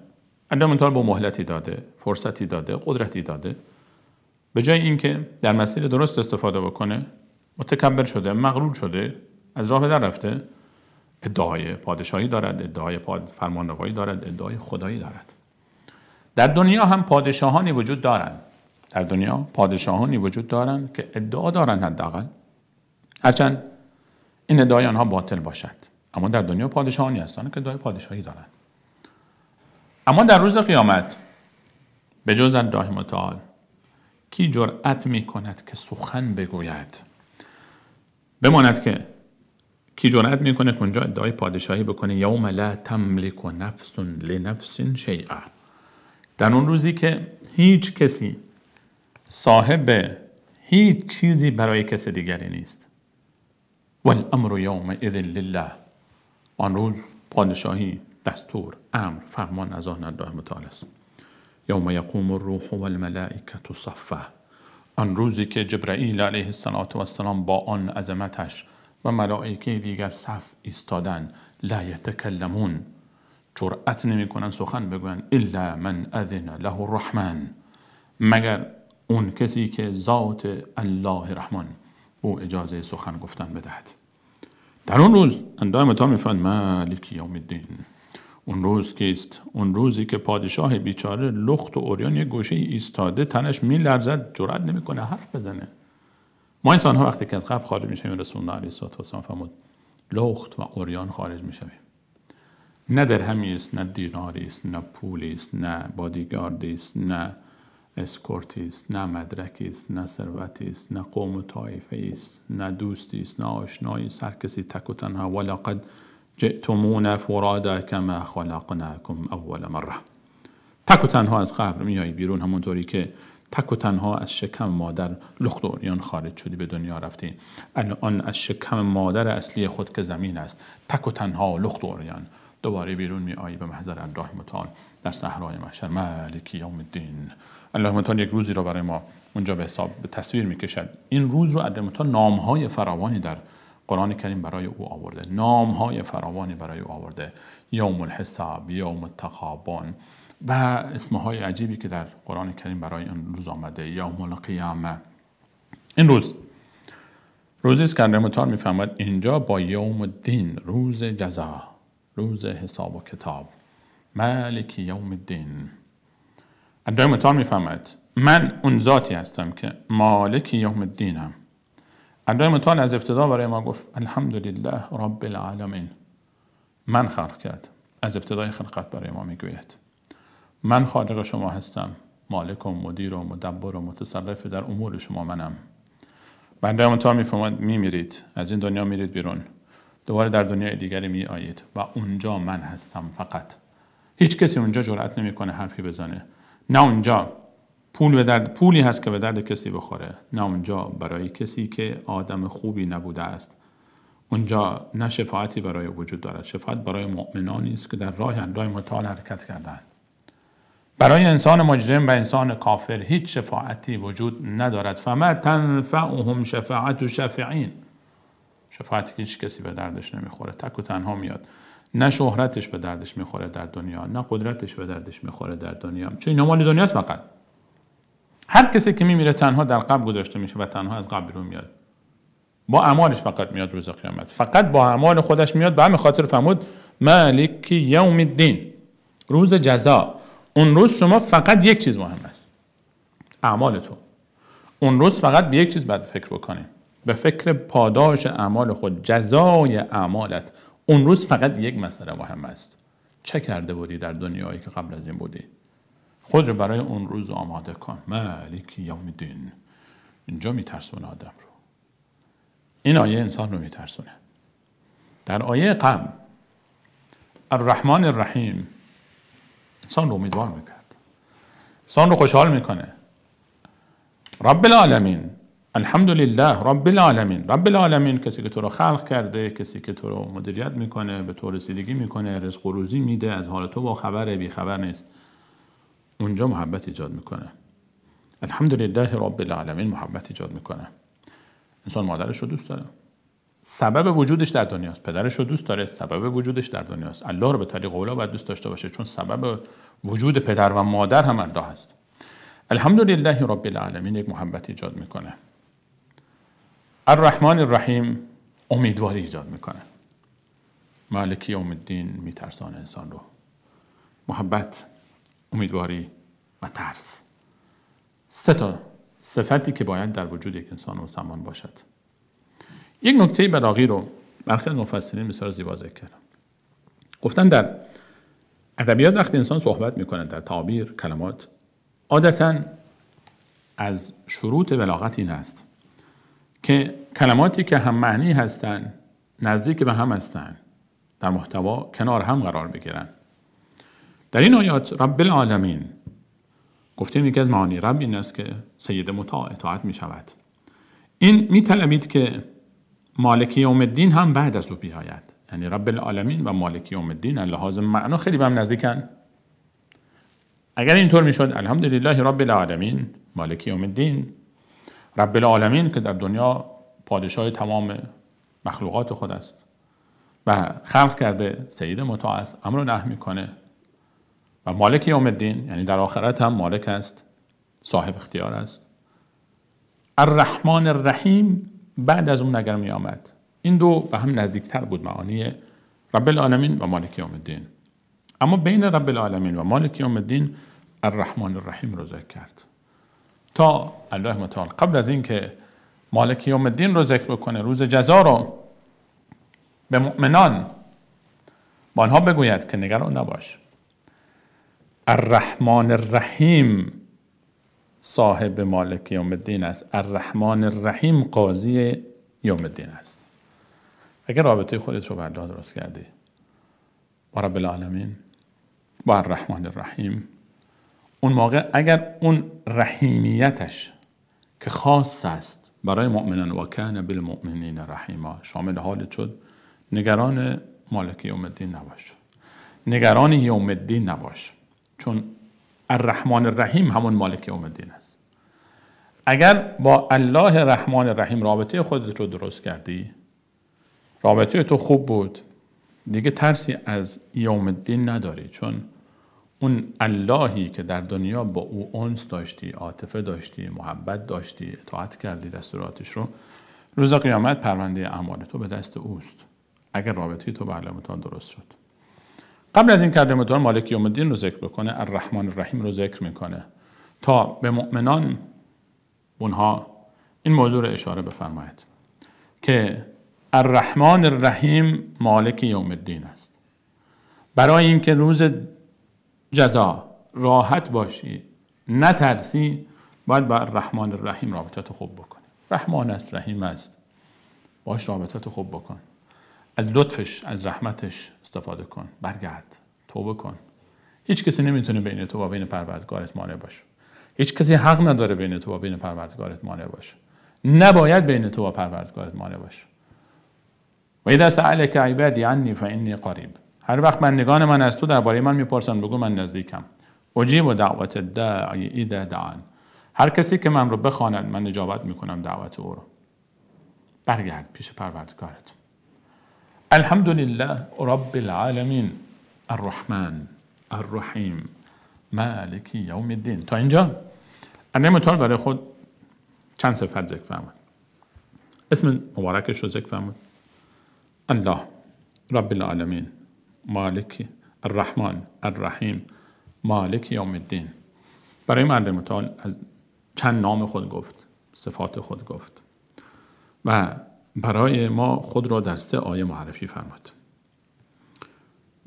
الله متعال با مهلتی داده، فرصتی داده، قدرتی داده، به جای اینکه در مسیر درست استفاده بکنه، متکبر شده، مغرور شده، از راه در رفته، ادعای پادشاهی دارد، ادعای فرمانروایی دارد، ادعای خدایی دارد. در دنیا هم پادشاهانی وجود دارند. در دنیا پادشاهانی وجود دارند که ادعا دارند، حداقل، هرچند این ادعای آنها باطل باشد، اما در دنیا پادشاهانی هستند که ادعای پادشاهی دارند. اما در روز قیامت به جز الله متعال کی جرأت میکند که سخن بگوید؟ بماند که کی جرأت میکنه که اونجا ادعای پادشاهی بکنه. یوم لا تملک نفس لنفس شیئا، در اون روزی که هیچ کسی صاحب هیچ چیزی برای کس دیگری نیست. والامر یومئذ لله، آن روز پادشاهی، دستور، امر، فرمان از آن الله متعال است. یوم یقوم الروح والملائکة صفا، آن روزی که جبرئیل علیه السلام با آن عظمتش و ملائکه دیگر صف ایستادن، لا یتکلمون، جرأت نمیکنن سخن بگوین، الا من اذن له الرحمن، مگر اون کسی که ذات الله رحمان او اجازه سخن گفتن بدهد. در اون روز الله متعال میفرماید مالک یوم الدین. اون روز کیست؟ اون روزی که پادشاه بیچاره لخت و عریان یک گوشه ایستاده، تنش میلرزد، جرأت نمیکنه حرف بزنه. ما انسان ها وقتی که از قبر خارج میشویم، رسول الله علیه السلام فرمود لخت و عریان خارج میشویم. نه درهمی است، نه دیناری است، نه پولی است، نه بادیگاردی است، نه اسکورتی است، نه مدرکی است، نه ثروتی است، نه قوم و طایفه است، نه دوستی است، نه آشنایی است. هر کسی تک و تنها. ولقد جئتمونا فرادا کما خلقناکم اول مره. تک و تنها از قبر میایی بیرون، همونطوری که تک و تنها از شکم مادر لخت و عریان خارج شدی، به دنیا رفتی. الان از شکم مادر اصلی خود که زمین است، تک و تنها لخت و عریان دوباره بیرون می آیی به محضر الله متعال در صحرای محشر. مالک یوم الدین. الله متعال یک روزی را برای ما اونجا به حساب به تصویر میکشد. این روز رو الله متعال نامهای فراوانی در قرآن کریم برای او آورده، نامهای فراوانی برای او آورده، یوم الحساب، یوم التغابن و اسمهای عجیبی که در قرآن کریم برای این روز آمده، یوم القیامه. این روز روزی است که الله متعال میفرماید اینجا با یوم الدین، روز جزا، روز حساب و کتاب، مالک یوم الدین. الله متعال میفرماید من اون ذاتی هستم که مالک یوم الدینم. الله متعال از ابتدا برای ما گفت الحمدلله رب العالمین. من خلق کرد، از ابتدای خلقت برای ما میگوید من خالق شما هستم، مالک و مدیر و مدبر و متصرف در امور شما منم. الله متعال میفرماید میمیرید، از این دنیا میرید بیرون، دوباره در دنیای دیگری می آیید و اونجا من هستم فقط. هیچ کسی اونجا جرأت نمیکنه حرفی بزنه. نه اونجا پولی هست که به درد کسی بخوره، نه اونجا برای کسی که آدم خوبی نبوده است. اونجا نه شفاعتی برای وجود دارد. شفاعت برای مؤمنانی است که در راه الله متعال حرکت کردند. برای انسان مجرم و انسان کافر هیچ شفاعتی وجود ندارد. فما تنفعهم شفاعت الشافعین. شفاعتی که هیچ کسی به دردش نمیخوره، تک و تنها میاد. نه شهرتش به دردش میخوره در دنیا، نه قدرتش به دردش میخوره در دنیا، چون اینا مال دنیاست فقط. هر کسی که میمیره تنها در قبر گذاشته میشه و تنها از قبر بیرون میاد. با اعمالش فقط میاد روز قیامت، فقط با اعمال خودش میاد. به همین خاطر فرمود مالک یوم الدین، روز جزا. اون روز شما فقط یک چیز مهم است، اعمال تو. اون روز فقط به یک چیز باید فکر بکنیم، به فکر پاداش اعمال خود، جزای اعمالت. اون روز فقط یک مسئله مهم است، چه کرده بودی در دنیایی که قبل از این بودی. خود رو برای اون روز آماده کن. مالک یوم الدین. اینجا میترسونه آدم رو، این آیه انسان رو میترسونه. در آیه قبل الرحمن الرحیم انسان رو امیدوار میکرد، انسان رو خوشحال میکنه. رب العالمین، الحمدلله رب العالمین. رب العالمین کسی که تو رو خلق کرده، کسی که تو رو مدیریت میکنه، به تو رسیدگی میکنه، رزق و روزی میده، از حال تو با خبره، بی خبر نیست. اونجا محبت ایجاد میکنه. الحمدلله رب العالمین محبت ایجاد میکنه. انسان مادرش رو دوست داره، سبب وجودش در دنیاست. پدرش رو دوست داره، سبب وجودش در دنیاست. الله رو به طریق اولی باید دوست داشته باشه، چون سبب وجود پدر و مادر هم الله هست. الحمدلله رب العالمین یک محبت ایجاد میکنه. الرحمن الرحیم امیدواری ایجاد میکنه. مالک یوم الدین میترسانه انسان رو. محبت، امیدواری و ترس، سه تا صفتی که باید در وجود یک انسان مسلمان باشد. یک نکته بلاغی رو برخی از مفسرین بسیار زیبا ذکر کردن. گفتن در ادبیات وقتی انسان صحبت میکنه، در تعابیر، کلمات، عادتاً از شروط بلاغت این است که کلماتی که هم معنی هستند، نزدیک به هم هستند، در محتوا کنار هم قرار بگیرن. در این آیات رب العالمین گفتیم یکی از معانی رب این است که سید مطاع، اطاعت می شود. این می طلبید که مالک یوم الدین هم بعد از او بیاید. یعنی رب العالمین و مالک یوم الدین لحاظ معنا خیلی به هم نزدیکن. اگر اینطور میشد الحمدلله رب العالمین مالک یوم الدین، رب العالمین که در دنیا پادشاه تمام مخلوقات خود است و خلق کرده، سید مطاع است، امر و نهی میکنه، و مالک یوم الدین یعنی در آخرت هم مالک است، صاحب اختیار است. الرحمن الرحیم بعد از اون اگر می آمد، این دو به هم نزدیکتر بود معانی رب العالمین و مالک یوم الدین. اما بین رب العالمین و مالک یوم الدین الرحمن الرحیم رو ذکر کرد تا الله متعال قبل از اینکه مالک یوم الدین رو ذکر بکنه، روز جزا رو به مؤمنان با آنها بگوید که نگران نباش، الرحمن الرحیم صاحب مالک یوم الدین است، الرحمن الرحیم قاضی یوم الدین است. اگر رابطه خودت رو با الله درست کردی، با رب العالمین، با الرحمن الرحیم، اون موقع اگر اون رحیمیتش که خاص است برای مؤمنان و کان بالمؤمنین رحیما شامل حالت شد، نگران مالک یوم الدین نباش، نگران یوم الدین نباش، چون الرحمن الرحیم همون مالک یوم الدین است. اگر با الله الرحمن الرحیم رابطه خودت رو درست کردی، رابطه تو خوب بود، دیگه ترسی از یوم الدین نداری، چون اون اللهی که در دنیا با او انس داشتی، عاطفه داشتی، محبت داشتی، اطاعت کردی دستوراتش رو، روز قیامت پرونده اعمال تو به دست اوست اگر رابطه تو با الله متعال درست شد. قبل از این که الله متعال مالک یوم الدین رو ذکر بکنه، الرحمن الرحیم رو ذکر میکنه تا به مؤمنان اونها این موضوع رو اشاره بفرماید که الرحمن الرحیم مالک یوم الدین است. برای اینکه روز جزا راحت باشی، نترسی، باید با الرحمن الرحیم رابطه تو خوب بکنی. رحمان است، رحیم است، باش رابطه تو خوب بکن، از لطفش، از رحمتش استفاده کن، برگرد، توبه کن. هیچ کسی نمیتونه بین تو و بین پروردگارت مانع باشه. هیچ کسی حق نداره بین تو و بین پروردگارت مانع باشه. نباید بین تو و پروردگارت مانع باشه. و اذا سألک عبادی عنی فانی قریب. هر وقت بندگان من از تو درباره من میپرسن، بگو من نزدیکم. اجیب دعوت الداعی اذا دعان. هر کسی که من رو بخواند من اجابت میکنم دعوت او رو. برگرد پیش پروردگارت. الحمدلله رب العالمین الرحمن الرحیم مالک یوم الدین. تا اینجا الله متعال برای خود چند صفت ذکر فرمود. اسم مبارکش رو ذکر فرمود: الله رب العالمین، مالک الرحمن الرحیم، مالک یوم الدین. برای مرد متعال از چند نام خود گفت، صفات خود گفت و برای ما خود را در 3 آیه معرفی فرمود.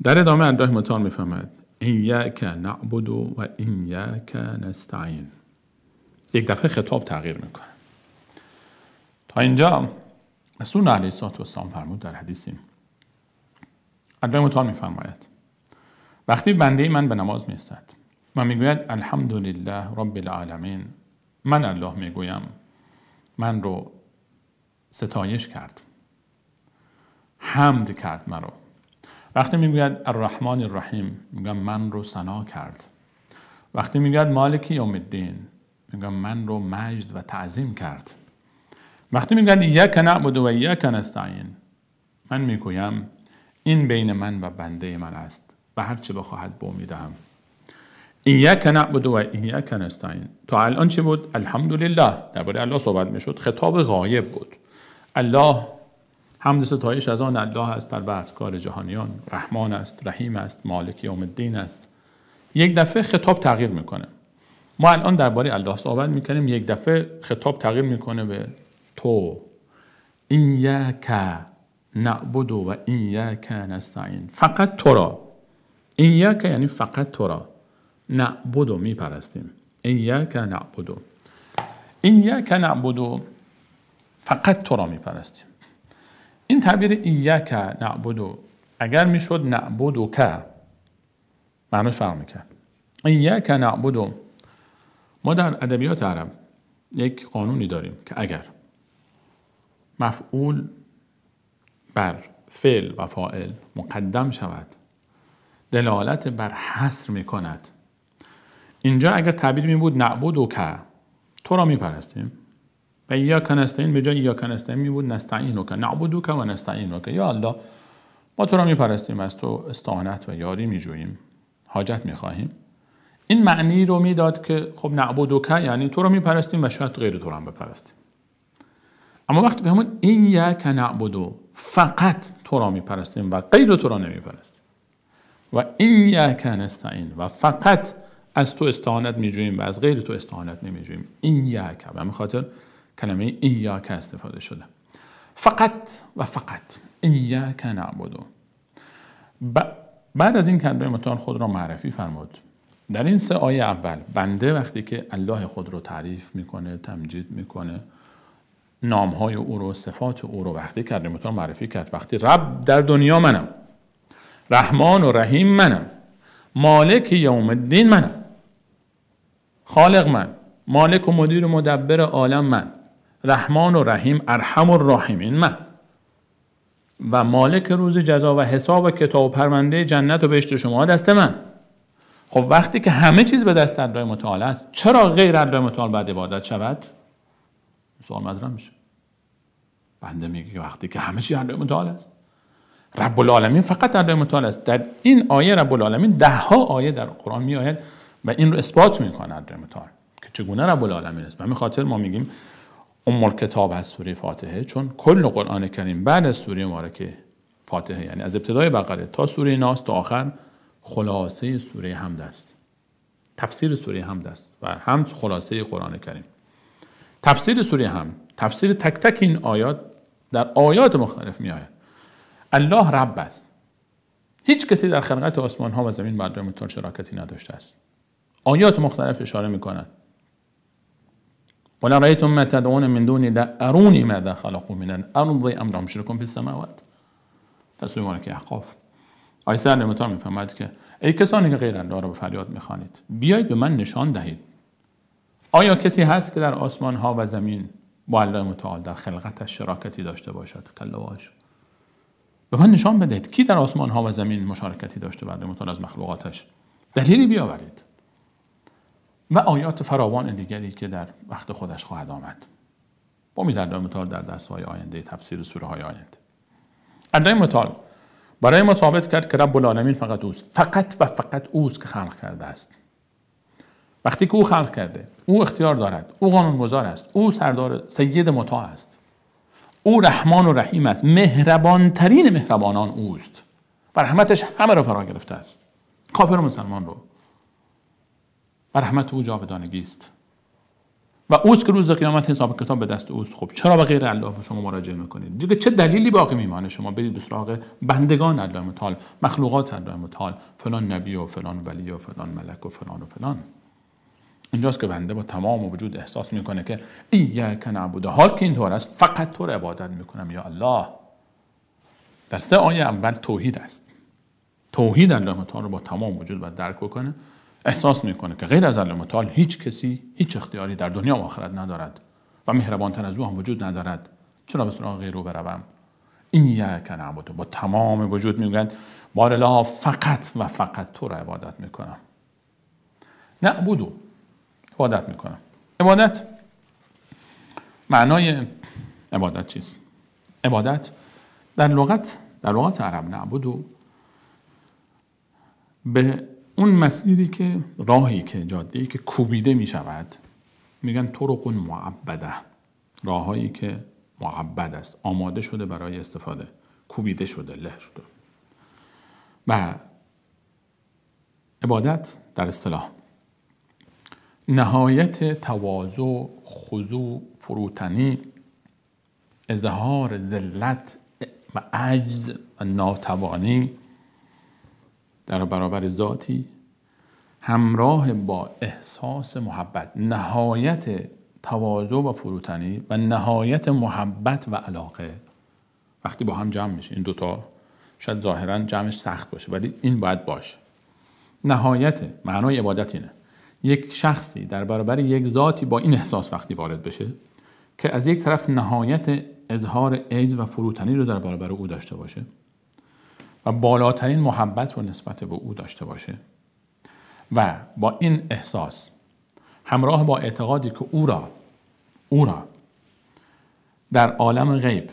در ادامه الله متعال می‌فرماید ایاک نعبد و ایاک نستعین. یک دفعه خطاب تغییر میکنه. تا اینجا رسول علیه الصلاة والسلام فرمود در حدیثی، الله متعال میفرماید وقتی بنده من به نماز میایستد و میگوید الحمدلله رب العالمین، من الله میگویم من رو ستایش کرد، حمد کرد مرا. وقتی میگوید الرحمن الرحیم، میگم من رو ثنا کرد. وقتی میگوید مالک یوم الدین، میگم من رو مجد و تعظیم کرد. وقتی میگوید ایاک نعبد و ایاک نستعین، من میگویم این بین من و بنده من است و هر چه بخواهد به او میدهم. ایاک نعبد و ایاک نستعین. تا الان چی بود؟ الحمدلله، درباره الله صحبت میشد، خطاب غایب بود. الله حمد ستایش از آن الله است، پروردگار جهانیان، رحمان است، رحیم است، مالک یوم الدین است. یک دفعه خطاب تغییر میکنه. ما الان درباره الله صحبت میکنیم، یک دفعه خطاب تغییر میکنه به تو. ایاک نعبد و ایاک نستعین، فقط تو را. ایاک یعنی فقط تو را، نعبد میپرستیم. ایاک نعبد، ایاک نعبد، فقط تو را میپرستیم. این تعبیر ایاک نعبد اگر میشد نعبد که معناش فرق میکرد. ایاک نعبد، ما در ادبیات عرب یک قانونی داریم که اگر مفعول بر فعل و فاعل مقدم شود دلالت بر حصر میکند. اینجا اگر تعبیر می بود نعبد و که، تو را میپرستیم، و ایاک نستعین به جای ایاک نستعین می بود نستعینک، نعبدک و نستعینک. یا الله ما تو را میپرستیم، از تو استعانت و یاری میجوییم، حاجت میخواهیم. این معنی رو میداد که خب نعبدک یعنی تو را میپرستیم و شاید غیر تو را هم بپرستیم. اما وقتی بهمون ایاک نعبد، فقط تو را میپرستیم و غیر تو را نمیپرستیم، و ایاک نستعین و فقط از تو استعانت میجوییم و از غیر تو استعانت نمیجوییم. ایاک، به همین خاطر کلمه ایاک استفاده شده. فقط و فقط ایاک نعبد. بعد از این کلمه متعال خود را معرفی فرمود. در این 3 آیه اول بنده وقتی که الله خود رو تعریف میکنه، تمجید میکنه، نامهای او رو، صفات او رو وقتی کرد متعال معرفی کرد، وقتی رب در دنیا منم، رحمان و رحیم منم، مالک یوم الدین منم، خالق من، مالک و مدیر و مدبر عالم من، رحمان و رحیم ارحم الراحمین من، و مالک روز جزا و حساب و کتاب و پرونده جنت و بهشت شما دست من. خب وقتی که همه چیز به دست الله متعال است، چرا غیر الله متعال باید عبادت شود؟ سوال مطرح میشه. بنده میگه که وقتی که همه چیز الله متعال است، رب العالمین فقط الله متعال است. در این آیه رب العالمین ده ها آیه در قرآن میآید و این رو اثبات میکنه الله متعال که چگونه رب العالمین است. به همین خاطر ما میگیم ام الکتاب از سوره فاتحه، چون کل قرآن کریم بعد از سوره مبارکه فاتحه، یعنی از ابتدای بقره تا سوره ناس تا آخر، خلاصه سوره حمد است، تفسیر سوره حمد است و حمد خلاصه قرآن کریم. تفسیر سوره حمد، تفسیر تک تک این آیات در آیات مختلف می آید. الله رب است. هیچ کسی در خلقت آسمان ها و زمین بر متعال شراکتی نداشته است. آیات مختلف اشاره می کند. قل ارأیتم ما تدعون من دون الله ارونی ماذا خلقوا من الارض ام لهم شرک فی السماوات. در سوره مبارکه احقاف آیه سر متعال می‌فرماید که ای کسانی که غیر الله را به فریاد می‌خوانید، بیایید به من نشان دهید آیا کسی هست که در آسمان ها و زمین با الله متعال در خلقتش شراکتی داشته باشد؟ کلا و حاشا. به من نشان بدهید کی در آسمان ها و زمین مشارکتی داشته با الله متعال از مخلوقاتش، دلیلی بیاورید. و آیات فراوان دیگری که در وقت خودش خواهد آمد. با امید الله متعال در درس‌های آینده، تفسیر سوره های آینده. الله متعال برای ما ثابت کرد که رب العالمین فقط اوست، فقط و فقط اوست که خلق کرده است. وقتی که او خلق کرده، او اختیار دارد، او قانونگذار است، او سردار سید مطاع است، او رحمان و رحیم است، مهربانترین مهربانان اوست و رحمتش همه را فرا گرفته است، کافر و مسلمان رو، و رحمت او جاودانگی است و اوست که روز قیامت حساب کتاب به دست اوست. خب چرا به غیر الله شما مراجعه میکنید؟ دیگه چه دلیلی باقی میمانه شما برید به سراغ بندگان الله متعال، مخلوقات الله متعال، فلان نبی و فلان ولی و فلان ملک و فلان و فلان؟ اینجاست که بنده با تمام وجود احساس میکنه که ایاک نعبد، حال که اینطور است فقط تو رو عبادت میکنم یا الله. در سه آیه اول توحید است. توحید الله متعال رو با تمام وجود باید درک بکنه. احساس میکنه که غیر از الله متعال هیچ کسی هیچ اختیاری در دنیا و آخرت ندارد و مهربانتر از او هم وجود ندارد. چرا به سراغ غیر او بروم؟ ایاک نعبد، با تمام وجود میگن بار الله فقط و فقط تو رو عبادت میکنم. نعبدو، عبادت میکنم. عبادت، معنای عبادت چیست؟ عبادت در لغت عرب نعبدو به اون مسیری که راهی که جاده‌ای که کوبیده می شود میگن طرق معبده، راههایی که معبد است، آماده شده برای استفاده، کوبیده شده، له شده. و عبادت در اصطلاح نهایت تواضع، خضوع، فروتنی، اظهار ذلت و عجز و ناتوانی در برابر ذاتی همراه با احساس محبت. نهایت تواضع و فروتنی و نهایت محبت و علاقه وقتی با هم جمع میشه، این دوتا شاید ظاهرا جمعش سخت باشه ولی این باید باشه. نهایت معنای عبادت اینه یک شخصی در برابر یک ذاتی با این احساس وقتی وارد بشه که از یک طرف نهایت اظهار عجز و فروتنی رو در برابر او داشته باشه و بالاترین محبت رو نسبت به او داشته باشه و با این احساس همراه با اعتقادی که او را در عالم غیب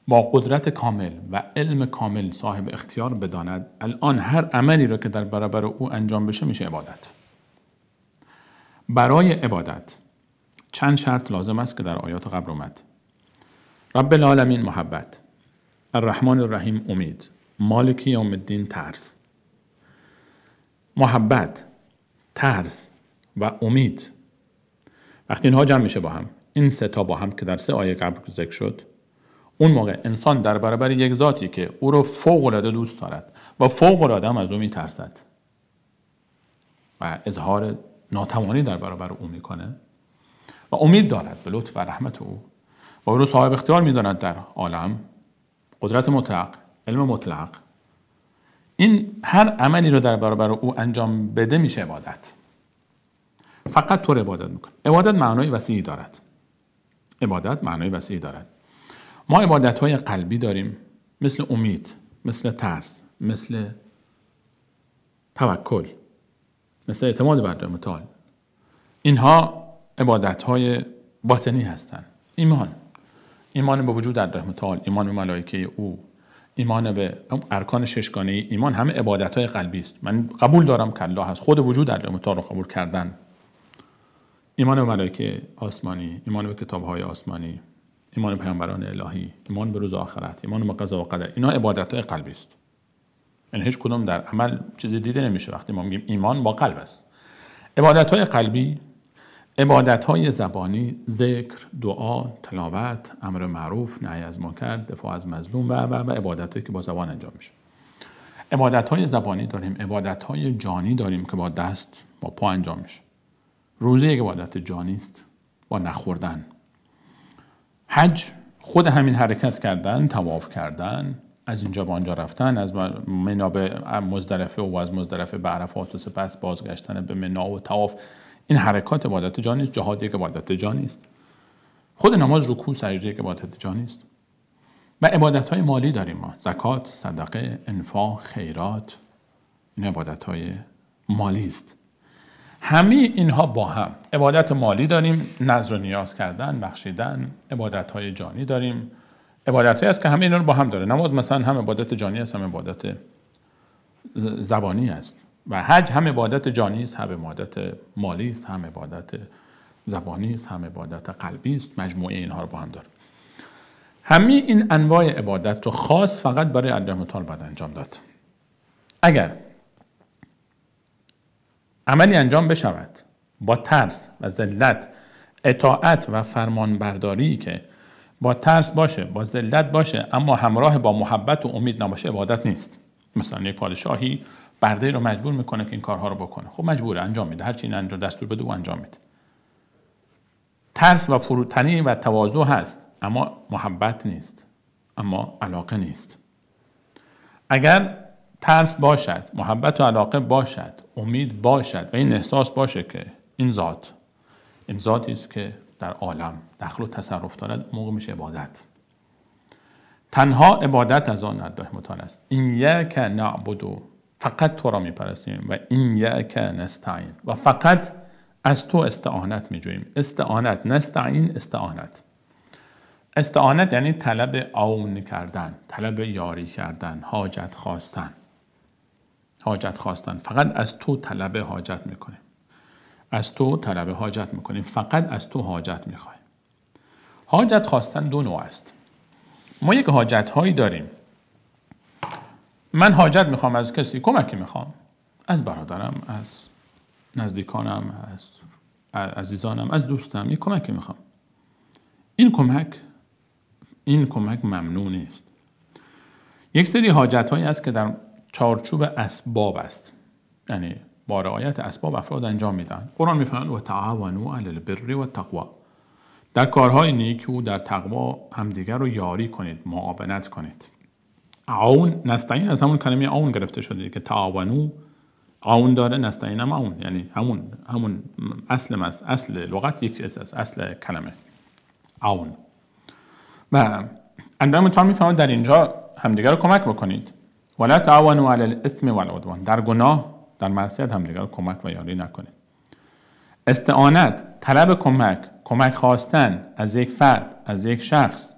با قدرت کامل و علم کامل صاحب اختیار بداند، الان هر عملی را که در برابر او انجام بشه میشه عبادت. برای عبادت چند شرط لازم است که در آیات قبل اومد. رب العالمین محبت، الرحمن الرحیم امید، مالک یوم الدین ترس. محبت، ترس و امید وقتی اینها جمع میشه با هم، این سه تا با هم که در سه آیه قبل ذکر شد، اون موقع انسان در برابر یک ذاتی که او رو فوق العاده دوست دارد و فوق العاده هم از او میترسد و اظهار ناتوانی در برابر او میکنه و امید دارد به لطف و رحمت او و او رو صاحب اختیار میداند در عالم، قدرت مطلق، علم مطلق، این هر عملی رو در برابر او انجام بده میشه عبادت. فقط تو رو عبادت میکنه. عبادت معنای وسیعی دارد. عبادت معنای وسیعی دارد. ما عبادت‌های قلبی داریم مثل امید، مثل ترس، مثل توکل، مثل اعتماد بر متعال. اینها عبادت‌های باطنی هستند. ایمان به وجود الله متعال، ایمان به ملائکه او، ایمان به ارکان ششگانه ایمان، همه عبادت‌های قلبی است. من قبول دارم که الله هست، خود وجود الله متعال رو قبول کردن. ایمان به ملائکه آسمانی، ایمان به کتاب‌های آسمانی، ایمان به پیامبران الهی، ایمان به روز آخرت، ایمان به قضا و قدر، اینا عبادت‌های قلبی است. یعنی هیچ کدوم در عمل چیزی دیده نمیشه وقتی ما میگیم ایمان با قلب است. عبادت‌های قلبی، عبادت‌های زبانی، ذکر، دعا، تلاوت، امر معروف، نهی از منکر، دفاع از مظلوم و عبادت‌هایی که با زبان انجام میشه. عبادت‌های زبانی داریم، عبادت‌های جانی داریم که با دست، با پا انجام میشه. روزه یک عبادت جانی است، با نخوردن. حج خود همین حرکت کردن، طواف کردن، از اینجا به آنجا رفتن، از منا به مزدلفه و از مزدلفه به عرفات و سپس بازگشتن به منا و طواف، این حرکات عبادت جانی است. جهاد یک عبادت جانی است. خود نماز، رکوع، سجده یک عبادت جانی است. و عبادت‌های مالی داریم ما، زکات، صدقه، انفاق، خیرات، این عبادت‌های مالی است. همه اینها با هم عبادت مالی داریم، نذر و نیاز کردن، بخشیدن، عبادت‌های جانی داریم، عبادت‌هایی است که همه اینا رو با هم داره. نماز مثلا هم عبادت جانی است، هم عبادت زبانی است. و حج هم عبادت جانی است، هم عبادت مالی است، هم عبادت زبانی است، هم عبادت قلبی است. مجموعه اینها رو با هم داره. همه این انواع عبادت رو خاص فقط برای الله متعال باید انجام داد. اگر عملی انجام بشود با ترس و ذلت، اطاعت و فرمانبرداری که با ترس باشه، با ذلت باشه، اما همراه با محبت و امید نباشه، عبادت نیست. مثلا یک پادشاهی برده رو مجبور میکنه که این کارها رو بکنه، خب مجبوره، انجام میده، هرچی این انجام دستور بده او انجام میده. ترس و فروتنی و تواضع هست، اما محبت نیست، اما علاقه نیست. اگر ترس باشد، محبت و علاقه باشد، امید باشد و این احساس باشه که این ذات، این ذاتی است که در عالم دخل و تصرف دارد، موقع میشه عبادت. تنها عبادت از آن الله متعال است. ایاک نعبد، فقط تو را میپرستیم، و ایاک نستعین، و فقط از تو استعانت میجوییم. استعانت، نستعین، استعانت. استعانت یعنی طلب عون کردن، طلب یاری کردن، حاجت خواستن. حاجت خواستن، فقط از تو طلب حاجت میکنیم، از تو طلب حاجت میکنیم، فقط از تو حاجت میخوایم. حاجت خواستن دو نوع است. ما یک حاجت هایی داریم. من حاجت میخوام از کسی، کمکی میخوام، از برادرم، از نزدیکانم، از عزیزانم، از دوستم، یک کمکی میخوام. این کمک ممنوع نیست. یک سری حاجت هایی است که در چارچوب اسباب است، یعنی با رعایت اسباب افراد انجام میدن. قرآن میفرماید و تعاونوا علی البر و التقوا، در کارهای نیکو، در تقوا همدیگر رو یاری کنید، معاونت کنید. عون، نستعین از همون کلمه عون گرفته شده که تعاونو عون داره، نستعین هم عون، یعنی همون اصل اصل لغت یک چیز است، اصل کلمه عون. و الله متعال میفرماید در اینجا همدیگر رو کمک بکنید. ولا تعاونوا علی الاثم والعدوان، در گناه، در معصیت همدیگر رو کمک و یاری نکنید. استعانت، طلب کمک، کمک خواستن از یک فرد، از یک شخص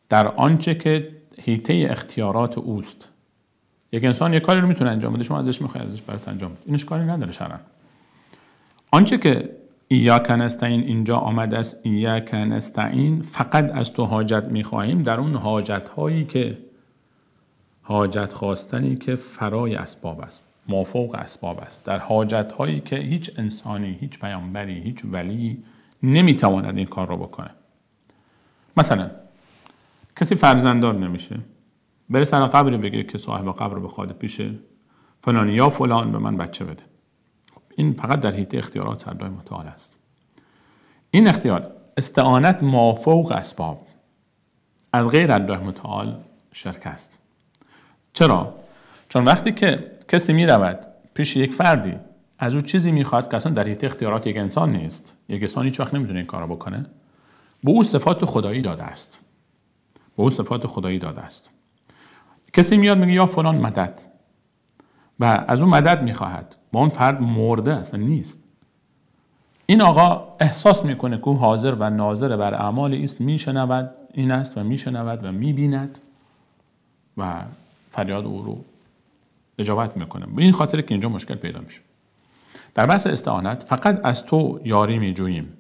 در آنچه که حیطه اختیارات اوست. یک انسان یک کاری رو میتونه انجام بده، شما ازش میخوای ازش برات انجام بده، اینش کاری نداره شرعاً. آنچه که ایاک نستعین اینجا آمده است، ایاک نستعین، فقط از تو حاجت میخواهیم، در اون حاجت هایی که حاجت خواستنی که فرای اسباب است، مافوق اسباب است، در حاجت هایی که هیچ انسانی، هیچ پیامبری، هیچ ولی نمیتواند این کار رو بکنه. مثلا کسی فرزنددار نمیشه، بره سر قبری بگه که صاحب قبر بخواد پیش فلانی یا فلان به من بچه بده. این فقط در حیطه اختیارات الله متعال است. این اختیار، استعانت مافوق اسباب از غیر الله متعال شرک است. چرا؟ چون وقتی که کسی میرود پیش یک فردی، از او چیزی میخواد که اصلا در حیطه اختیارات یک انسان نیست، یک انسان هیچ وقت نمیتونه این کارو بکنه، به او صفات خدایی داده است. به او صفات خدایی داده است. کسی میاد میگه یا فلان مدد، و از اون مدد میخواهد، با اون فرد مرده اصلا نیست. این آقا احساس میکنه که او حاضر و ناظر بر اعمال ایست، میشنود این است و میشنود و میبیند و فریاد او رو اجابت میکنه. به این خاطر که اینجا مشکل پیدا میشه. در بحث استعانت فقط از تو یاری میجوییم.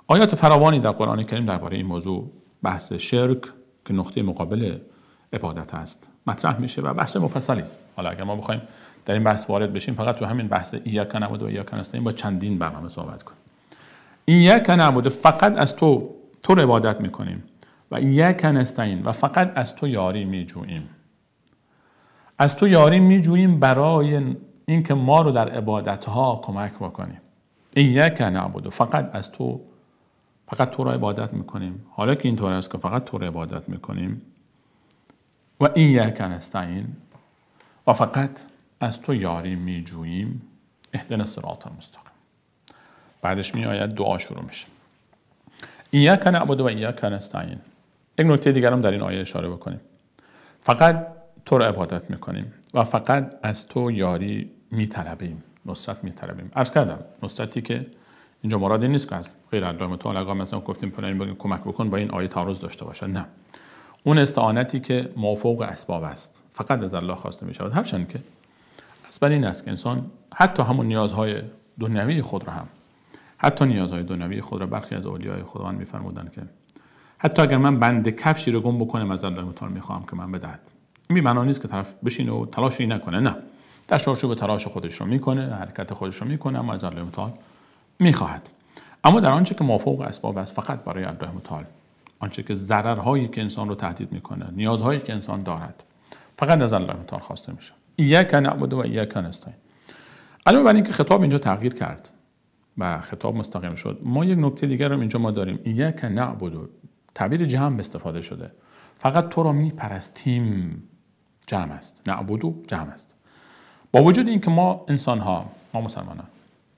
آیات فراوانی در قرآن کریم درباره این موضوع، بحث شرک که نقطه مقابل عبادت است، مطرح میشه و بحث مفصلی است. حالا اگر ما بخوایم در این بحث وارد بشیم، فقط تو همین بحث ایاک نعبد و ایاک نستعین با چندین برنامه صحبت کنیم. ایاک نعبد، فقط از تو رو عبادت میکنیم، و ایاک نستعین، و فقط از تو یاری میجوییم. از تو یاری میجوییم برای اینکه ما رو در عبادتها کمک بکنیم. ایاک نعبد، فقط از تو، فقط تو رو عبادت میکنیم. حالا که اینطور است که فقط تو رو عبادت میکنیم، و ایاک نستعین، و فقط از تو یاری میجوییم، اهدنا الصراط المستقیم. بعدش میآید دعا شروع میشه. ایاک نعبد و ایاک نستعین. یک نکته دیگر هم در این آیه اشاره بکنیم. فقط تو رو عبادت میکنیم و فقط از تو یاری میطلبیم، نصرت میطلبیم. عرض کردم نصرتی که اینجا مراد این نیست که از غیر الله متعال اگه مثلا گفتیم فلانی بگیم کمک بکن با این آیه تعارض داشته باشه، نه. اون استعانتی که مافوق اسباب است، فقط از الله خواسته می شود. هرچند که اصلا این است که انسان حتی همون نیازهای دنیوی خود را هم، حتی نیازهای دنیوی خود را، برخی از اولیای خداوند می‌فرمودند که حتی اگر من بند کفشی رو گم بکنم از الله متعال میخوام که من بدهد. این بی معنا نیست که طرف بشینه و تلاشی نکنه، نه، در چارچوب تلاش خودش رو میکنه، حرکت خودش رو میکنه، اما از الله متعال میخواهد. اما در آنچه که مافوق اسباب است فقط برای الله متعال، آنچه که ضررهایی که انسان رو تهدید میکنه، نیازهایی که انسان دارد، فقط از الله متعال خواسته میشه. ایاک نعبد و ایاک نستعین. علاوه بر اینکه خطاب اینجا تغییر کرد و خطاب مستقیم شد، ما یک نکته دیگر رو اینجا ما داریم. ایاک نعبد تعبیر جمع استفاده شده. فقط تو را میپرستیم، جمع است. نعبد جمع است. با وجود اینکه ما انسان ها، ما مسلمانان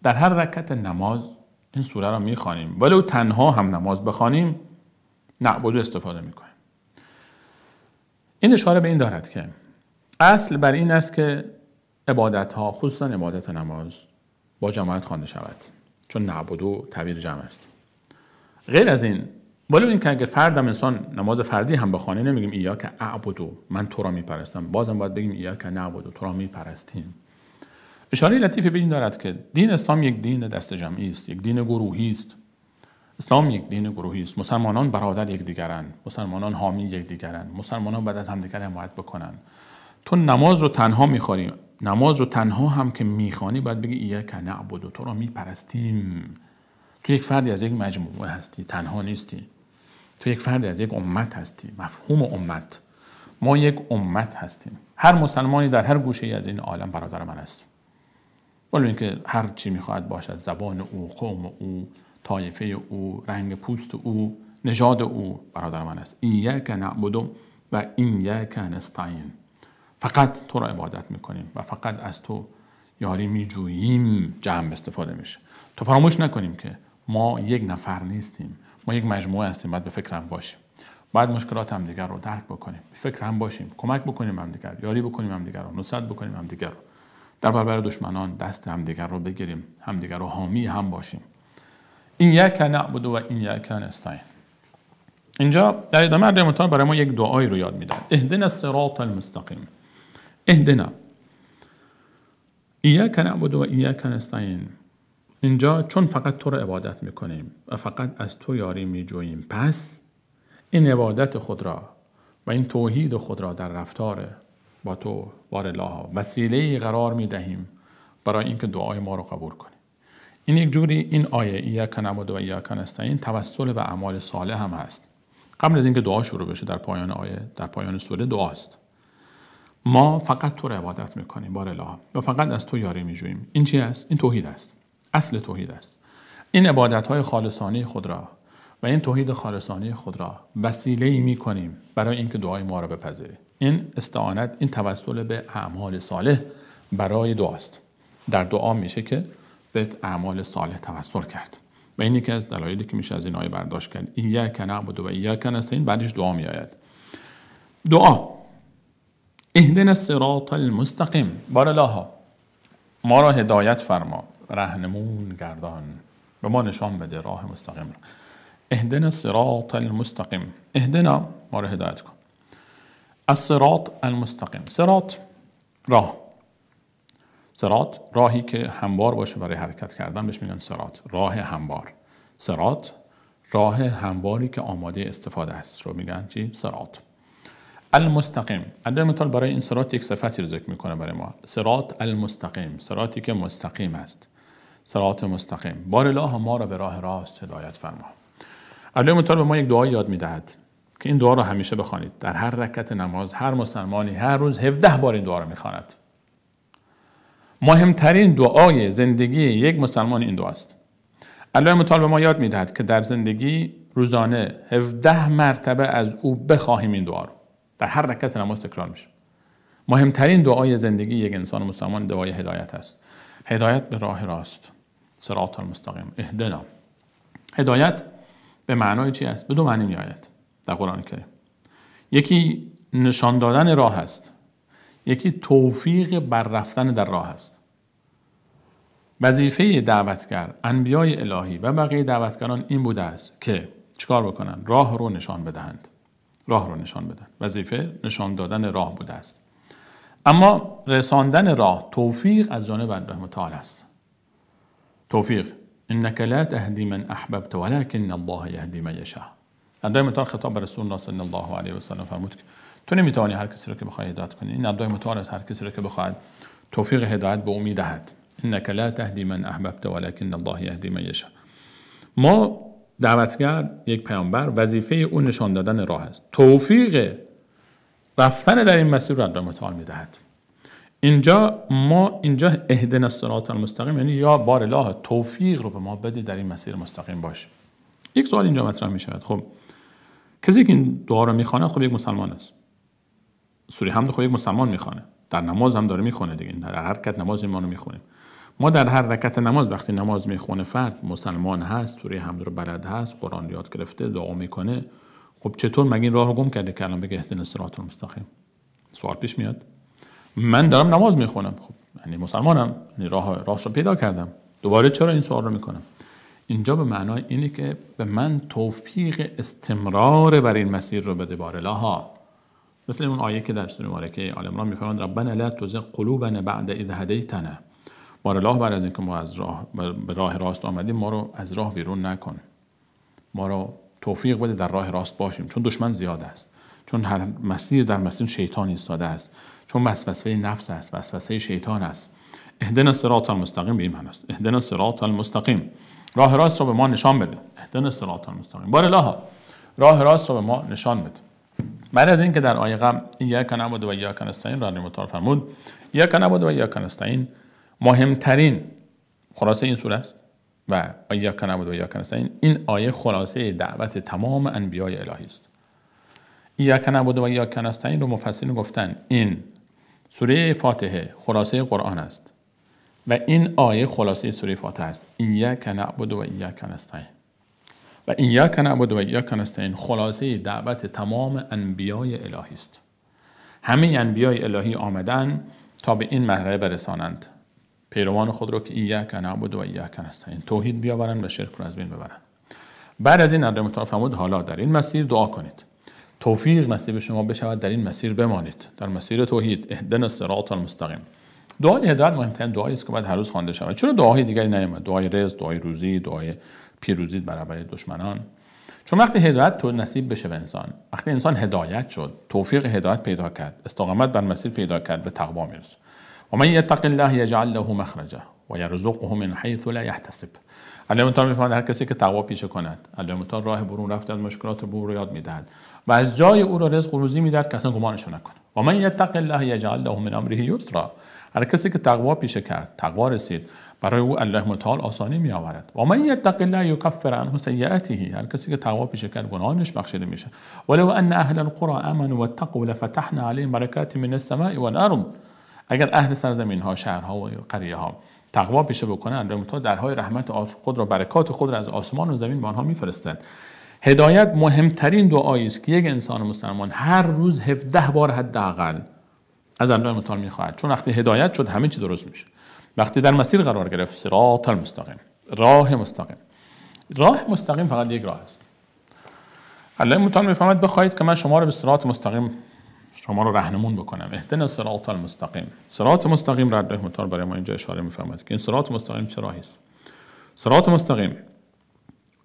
در هر رکعت نماز این سوره را میخوانیم، ولو تنها هم نماز بخوانیم نعبد استفاده میکنیم. این اشاره به این دارد که اصل بر این است که عبادت ها، خصوصا عبادت نماز، با جماعت خوانده شود، چون نعبد تعبیر جمع است. غیر از این، ولو اینکه اگه فردم انسان نماز فردی هم بخوانه، نمیگیم ایاک اعبدو، من تو را میپرستم، بازم باید بگیم ایاک نعبدو، تو را میپرستیم. اشاره لطیفی به این دارد که دین اسلام یک دین دست جمعی است، یک دین گروهی است. اسلام یک دین گروهی است. مسلمانان برادر یکدیگرند، مسلمانان حامی یکدیگرند، مسلمانان بعد از همدیگر حمایت بکنند. تو نماز رو تنها میخوانی، نماز رو تنها هم که میخوانی باید بگی ایاک نعبدو، تو را میپرستیم. تو یک فردی از یک مجموعه هستی، تنها نیستی. تو یک فردی از یک امت هستی. مفهوم امت، ما یک امت هستیم. هر مسلمانی در هر گوشه‌ای از این عالم برادر من است، ولی اینکه هر چی میخواهد باشد، زبان او، قوم او، طایفه او، رنگ پوست او، نژاد او، برادر من است. ایاک نعبد و ایاک نستعین. فقط تو را عبادت میکنیم و فقط از تو یاری میجوییم. جمع استفاده میشه. تو فراموش نکنیم که ما یک نفر نیستیم، ما یک مجموعه هستیم. باید به فکر هم باشیم، باید مشکلات هم دیگر رو درک بکنیم، به فکر هم باشیم، کمک بکنیم هم دیگر، یاری بکنیم هم دیگر رو، نصرت بکنیم هم دیگر رو، در برابر دشمنان دست همدیگر رو بگیریم، همدیگر رو حامی هم باشیم. ایاک نعبد و ایاک نستعین. اینجا در ادامه الله متعال برای ما یک دعایی رو یاد میدن. اهدنا الصراط المستقیم. اهدنا، ایاک نعبد و ایاک نستعین. اینجا چون فقط تو رو عبادت میکنیم و فقط از تو یاری میجوییم، پس این عبادت خود را و این توحید خود را در رفتار با تو بار الله وسیله قرار میدهیم برای اینکه دعای ما رو قبول کنی. این یک جوری این آیه ایاک نعبد و ایاک نستعین توسل به اعمال صالح هم هست. قبل از اینکه دعا شروع بشه در پایان آیه، در پایان سوره دعاست. ما فقط تو رو عبادت میکنیم بار الله و فقط از تو یاری میجوییم. این چی است؟ این توحید است. اصل توحید است. این عبادت‌های خالصانه خود را و این توحید خالصانه خود را وسیله‌ای می‌کنیم برای اینکه دعای ما را بپذیری. این استعانت، این توسل به اعمال صالح برای دعاست. در دعا میشه که به اعمال صالح توسل کرد و این یکی از دلایلی که میشه از این آیه برداشت کرد. ایاک نعبد و ایاک نستعین، بعدش دعا میآید. دعا اهدنا الصراط المستقیم. بار الله ما را هدایت فرما، رهنمون گردان، به ما نشان بده راه مستقیم را. اهدنا الصراط المستقیم. اهدنا، ما را هدایت کن. الصراط المستقیم، صراط راه، صراط راهی که هموار باشه برای حرکت کردن، بهش میگن صراط، راه هموار. صراط راه همواری که آماده استفاده است رو میگن چی؟ صراط. المستقیم، الله متعال برای این صراط یک صفتی رو ذکر میکنه برای ما. صراط المستقیم، صراطی که مستقیم است، صراط مستقیم. بار الله ما را به راه راست هدایت فرما. الله متعال به ما یک دعا یاد میدهد که این دعا رو همیشه بخوانید. در هر رکعت نماز هر مسلمانی هر روز 17 بار این دعا رو میخواند. مهمترین دعای زندگی یک مسلمان این دعاست. الله متعال به ما یاد میدهد که در زندگی روزانه 17 مرتبه از او بخواهیم این دعا رو. در هر رکعت نماز تکرار میشه. مهمترین دعای زندگی یک انسان مسلمان دعای هدایت است. هدایت به راه راست، صراط المستقیم. اهدنا. هدایت به معنای چی است؟ به دو معنی میآید در قرآن کریم. یکی نشان دادن راه است، یکی توفیق بر رفتن در راه است. وظیفه دعوتگر، انبیای الهی و بقیه دعوتگران این بوده است که چیکار بکنن؟ راه رو نشان بدهند. راه رو نشان بدن. وظیفه نشان دادن راه بوده است. اما رساندن راه، توفیق از جانب الله متعال است. توفیق، انک لا تهدی من احببت ولکن الله یهدی من یشاء. الله متعال خطاب به رسول الله صلی الله علیه و سلم فرمود که تو نمیتوانی هر کسی رو که بخوای هدایت کنی. این الله متعال از هر کسی رو که بخواهد توفیق هدایت به او میدهد. انک لا تهدی من احببت ولکن الله یهدی من یشاء. ما دعوتگر، یک پیامبر، وظیفه او نشان دادن راه است. توفیق رفتن در این مسیر رو الله متعال میدهد. اینجا ما اینجا اهدنا الصراط المستقیم، یعنی یا بار الله توفیق رو به ما بده در این مسیر مستقیم باشه. یک سوال اینجا مطرح می شود. خب کسی که این دعا رو میخوانه خب یک مسلمان است. سوره حمد خب یک مسلمان میخوانه، در نماز هم داره میخونه دیگه، در هر رکعت نماز ما رو میخونیم. ما در هر رکعت نماز وقتی نماز میخونه فرد مسلمان هست، سوره حمد رو بلد هست، قرآن یاد گرفته، دعا میکنه. خب چطور مگه این راه رو گم کرده که الان بگه اهدنا الصراط المستقیم؟ سوال پیش میاد. من دارم نماز میخونم، خب یعنی مسلمانم، یعنی راه راست رو پیدا کردم، دوباره چرا این سوال رو میکنم؟ اینجا به معنای اینه که به من توفیق استمرار بر این مسیر رو بده بار الله. مثل اون آیه که در سوره مبارکه آل عمران میفرماند ربنا لا تزغ قلوبنا بعد اذ هدیتنا. بار الله بعد از اینکه ما از راه به راه راست آمدیم ما رو از راه بیرون نکن، ما رو توفیق بده در راه راست باشیم، چون دشمن زیاد است، چون هر مسیر در مسیر شیطان ایستاده است، چون وسوسه نفس است، وسوسه شیطان است. اهدنا الصراط المستقیم به این معنی است. اهدنا الصراط المستقیم، راه راست رو به ما نشان بده. اهدنا الصراط المستقیم، بار الله راه راست رو به ما نشان بده. بعد از اینکه در آیه قبل ایاک نعبد و ایاک نستعین را متعال فرمود، ایاک نعبد و ایاک نستعین مهمترین خلاصه این سوره است و ایاک نعبد و ایاک نستعین این آیه خلاصه دعوت تمام انبیای الهی است. ایاک نعبد و ایاک نستعین رو مفسرین گفتن این سوره فاتحه خلاصه قرآن است و این آیه خلاصه سوره فاتحه است. ایاک نعبد و ایاک نستعین و ایاک نعبد و ایاک نستعین خلاصه دعوت تمام انبیای الهی است. همه انبیای الهی آمدن تا به این مرحله برسانند پیروان خود رو که ایاک نعبد و ایاک نستعین، توحید بیاورند و شرک رو از بین ببرند. بعد از این الله متعال فرمود حالا در این مسیر دعا کنید، توفیق نصیب شما بشود در این مسیر بمانید، در مسیر توحید. اهدنا الصراط المستقیم. دعای هدایت مهمترین دعایی است که باید هر روز خوانده شود. چرا دعاهای دیگری نیامد؟ دعای رزق، دعای روزی، دعای پیروزی برابر دشمنان. چون وقتی هدایت تو نصیب بشه به انسان، وقتی انسان هدایت شد، توفیق هدایت پیدا کرد، استقامت بر مسیر پیدا کرد، به تقوا میرسه. و من یتق الله یجعل له مخرجا و یرزقه من حیث لا یحتسب. الله متعال میفرماید هر کسی که تقوا پیشه کند، الله متعال راه برون رفت از مشکلات رو به یاد میدهد و از جای او را رزق و روزی میدهد که اصلا گمانش نکنه. و من یتق الله یجعل له من امره یسرا. هر کسی که تقوا پیشه کرد، تقوا رسید، برای او الله متعال آسانی می آورد. و من یتق الله یکفر عنه سیئاته. هر کسی که تقوا پیشه کرد گناهانش بخشیده میشه. ولو ان اهل القرى امنوا واتقوا لفتحنا عليهم برکات من السماء والارض. اگر اهل سرزمین ها، شهرها و قریه ها تقوا پیشه بکنن، الله متعال درهای رحمت خود را، برکات خود را از آسمان و زمین به آنها میفرستد. هدایت مهمترین دعایی است که یک انسان مسلمان هر روز 17 بار حداقل از الله متعال میخواهد. چون وقتی هدایت شد همه چی درست میشه. وقتی در مسیر قرار گرفت، صراط المستقیم، راه مستقیم. راه مستقیم فقط یک راه است. الله متعال میفرماید بخواهید که من شما را به صراط مستقیم، شما رو راهنمون بکنم. اهدنا صراط المستقیم. صراط مستقیم را الله متعال برای ما اینجا اشاره میفرماید که این صراط مستقیم چه راهی است. صراط مستقیم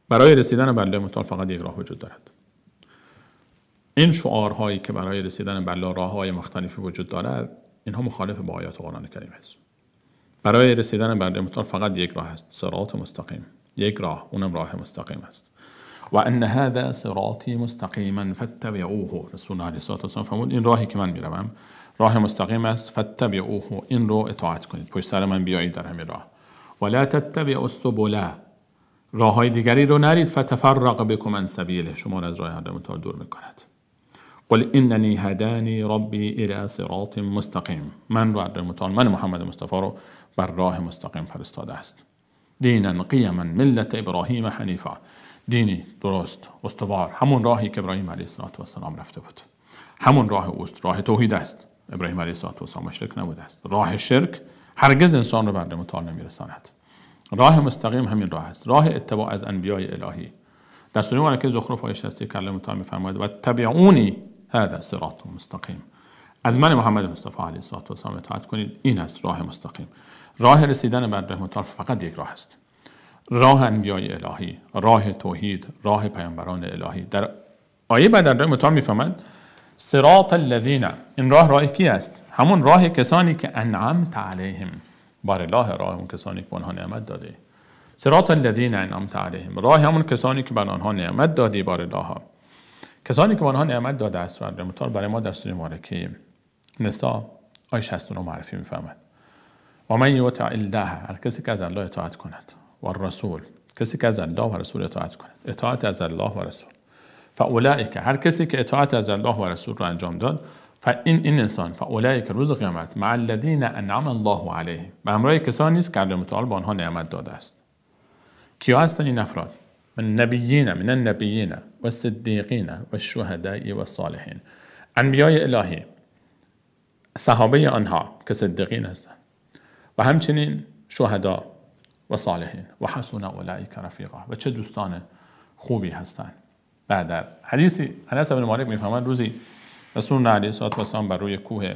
برای رسیدن به الله متعال فقط یک راه وجود دارد. این شعارهایی که برای رسیدن به الله راه‌های مختلفی وجود دارد، اینها مخالف با آیات قرآن کریم است. برای رسیدن به الله متعال فقط یک راه است، صراط مستقیم. یک راه، اونم راه مستقیم است. و ان هذا صراطی مستقیما فاتبعوه. رسول الله علیه الصلاه و فرمود این راهی که من میروم راه مستقیم است، فاتبعوه، این رو اطاعت کنید، پشت سر من بیایید در همین راه. ولا تتبعوا السبل، راههای دیگری رو نرید، فتفرق بكم عن سبیله، شما را از راه الله متعال دور میکند. قل اننی هدانی ربی الی صراط مستقیم. من رو الله متعال، من محمد مصطفی رو بر راه مستقیم فرستاده است. دینا قیما ملت ابراهیم حنیفا، دینی درست استوار، همون راهی که ابراهیم علیه السلام رفته بود، همون راه اوست، راه توحید است. ابراهیم علیه السلام مشرک نبوده است. راه شرک هرگز انسان رو بر الله متعال نمیرساند. راه مستقیم همین راه است، راه اتباع از انبیای الهی. در سوره مبارکه زخرف آیه 61 الله متعال می‌فرماید و تبعونی هذا صراط مستقیم. از من محمد مصطفی علیه السلام اطاعت کنید، این است راه مستقیم. راه رسیدن به الله متعال فقط یک راه است، راه انبیای الهی، راه توحید، راه پیامبران الهی. در آیه بعد الله متعال میفهمد صراط الذین، این راه راه کی است؟ همون راه کسانی که انعمت علیهم. بار الله، راه اون کسانی که به آنها نعمت داده. صراط الذین انعمت علیهم، راه همون کسانی که بر آنها نعمت دادی. بار الله، کسانی که به آنها نعمت داده است. و الله متعال برای ما در سوره مبارکه نساء آیه 69 معرفی میفرماید و من یطع الله، هر کسی که از الله اطاعت کند، و الرسول، کسی که از الله و رسول اطاعت کند، اطاعت از الله و رسول، فاولئک، هر کسی که اطاعت از الله و رسول را انجام داد، فان این انسان، فاولئک روز قیامت مع الذین انعم الله علیهم، به همراه کسانی است که الله متعال به آنها نعمت داده است. کیا هستند این افراد؟ من نبیین، من النبیین و الصدیقین و الشهداء و الصالحین، انبیای الهی، صحابه آنها که صدیقین هستند و همچنین شهدا و صالحین، و حسن اولئک رفیقا، و چه دوستان خوبی هستند. بعد در حدیثی انس بن مالک میفرماید روزی رسول الله علیه الصلاه و السلام بر روی کوه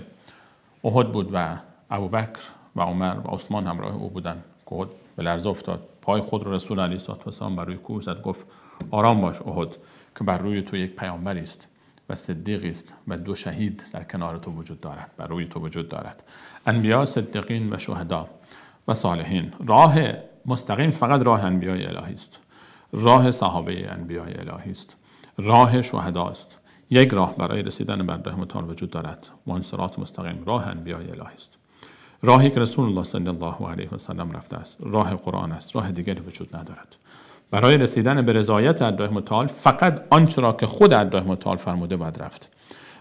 احد بود و ابوبکر و عمر و عثمان همراه او بودند. کوه به لرزه افتاد، پای خود را رسول علیه الصلاه و السلام بر روی کوه زد، گفت آرام باش احد که بر روی تو یک پیامبری است و صدیقی است و دو شهید در کنار تو وجود دارد، بر روی تو وجود دارد. انبیا، صدیقین و شهدا و صالحین. راه مستقیم فقط راه انبیای الهی است، راه صحابه انبیای الهی است، راه شهدا است. یک راه برای رسیدن به الله متعال وجود دارد و آن صراط مستقیم، راه انبیای الهی است، راهی که رسول الله صلی الله علیه و سلم رفته است، راه قرآن است، راه دیگری وجود ندارد. برای رسیدن به رضایت الله متعال فقط آنچه را که خود الله متعال فرموده باید رفت.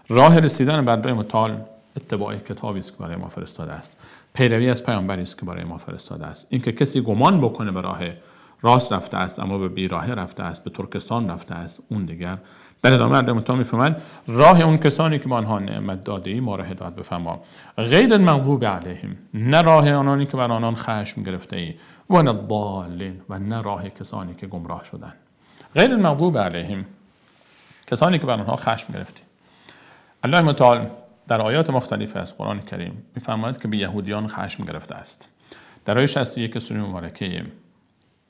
راه رسیدن به الله متعال اتباع کتابی است که برای ما فرستاده است، پیروی از پیامبری است که برای ما فرستاده است. اینکه کسی گمان بکنه به راه راست رفته است اما به بیراهه رفته است، به ترکستان رفته است، اون دیگر. در ادامه الله متعال می‌فرماید راه اون کسانی که به آنها نعمت داده ای ما را هدایت بفرما، غیر المغضوب علیهم، نه راه آنانی که بر آنان خشم گرفته ای، و نه الضالین، و نه راه کسانی که گمراه شدند. غیر المغضوب علیهم، کسانی که بر آنها خشم گرفتی. الله متعال در آیات مختلف از قرآن کریم می‌فرماید که به یهودیان خشم گرفته است. در آیه 61 سوره مبارکه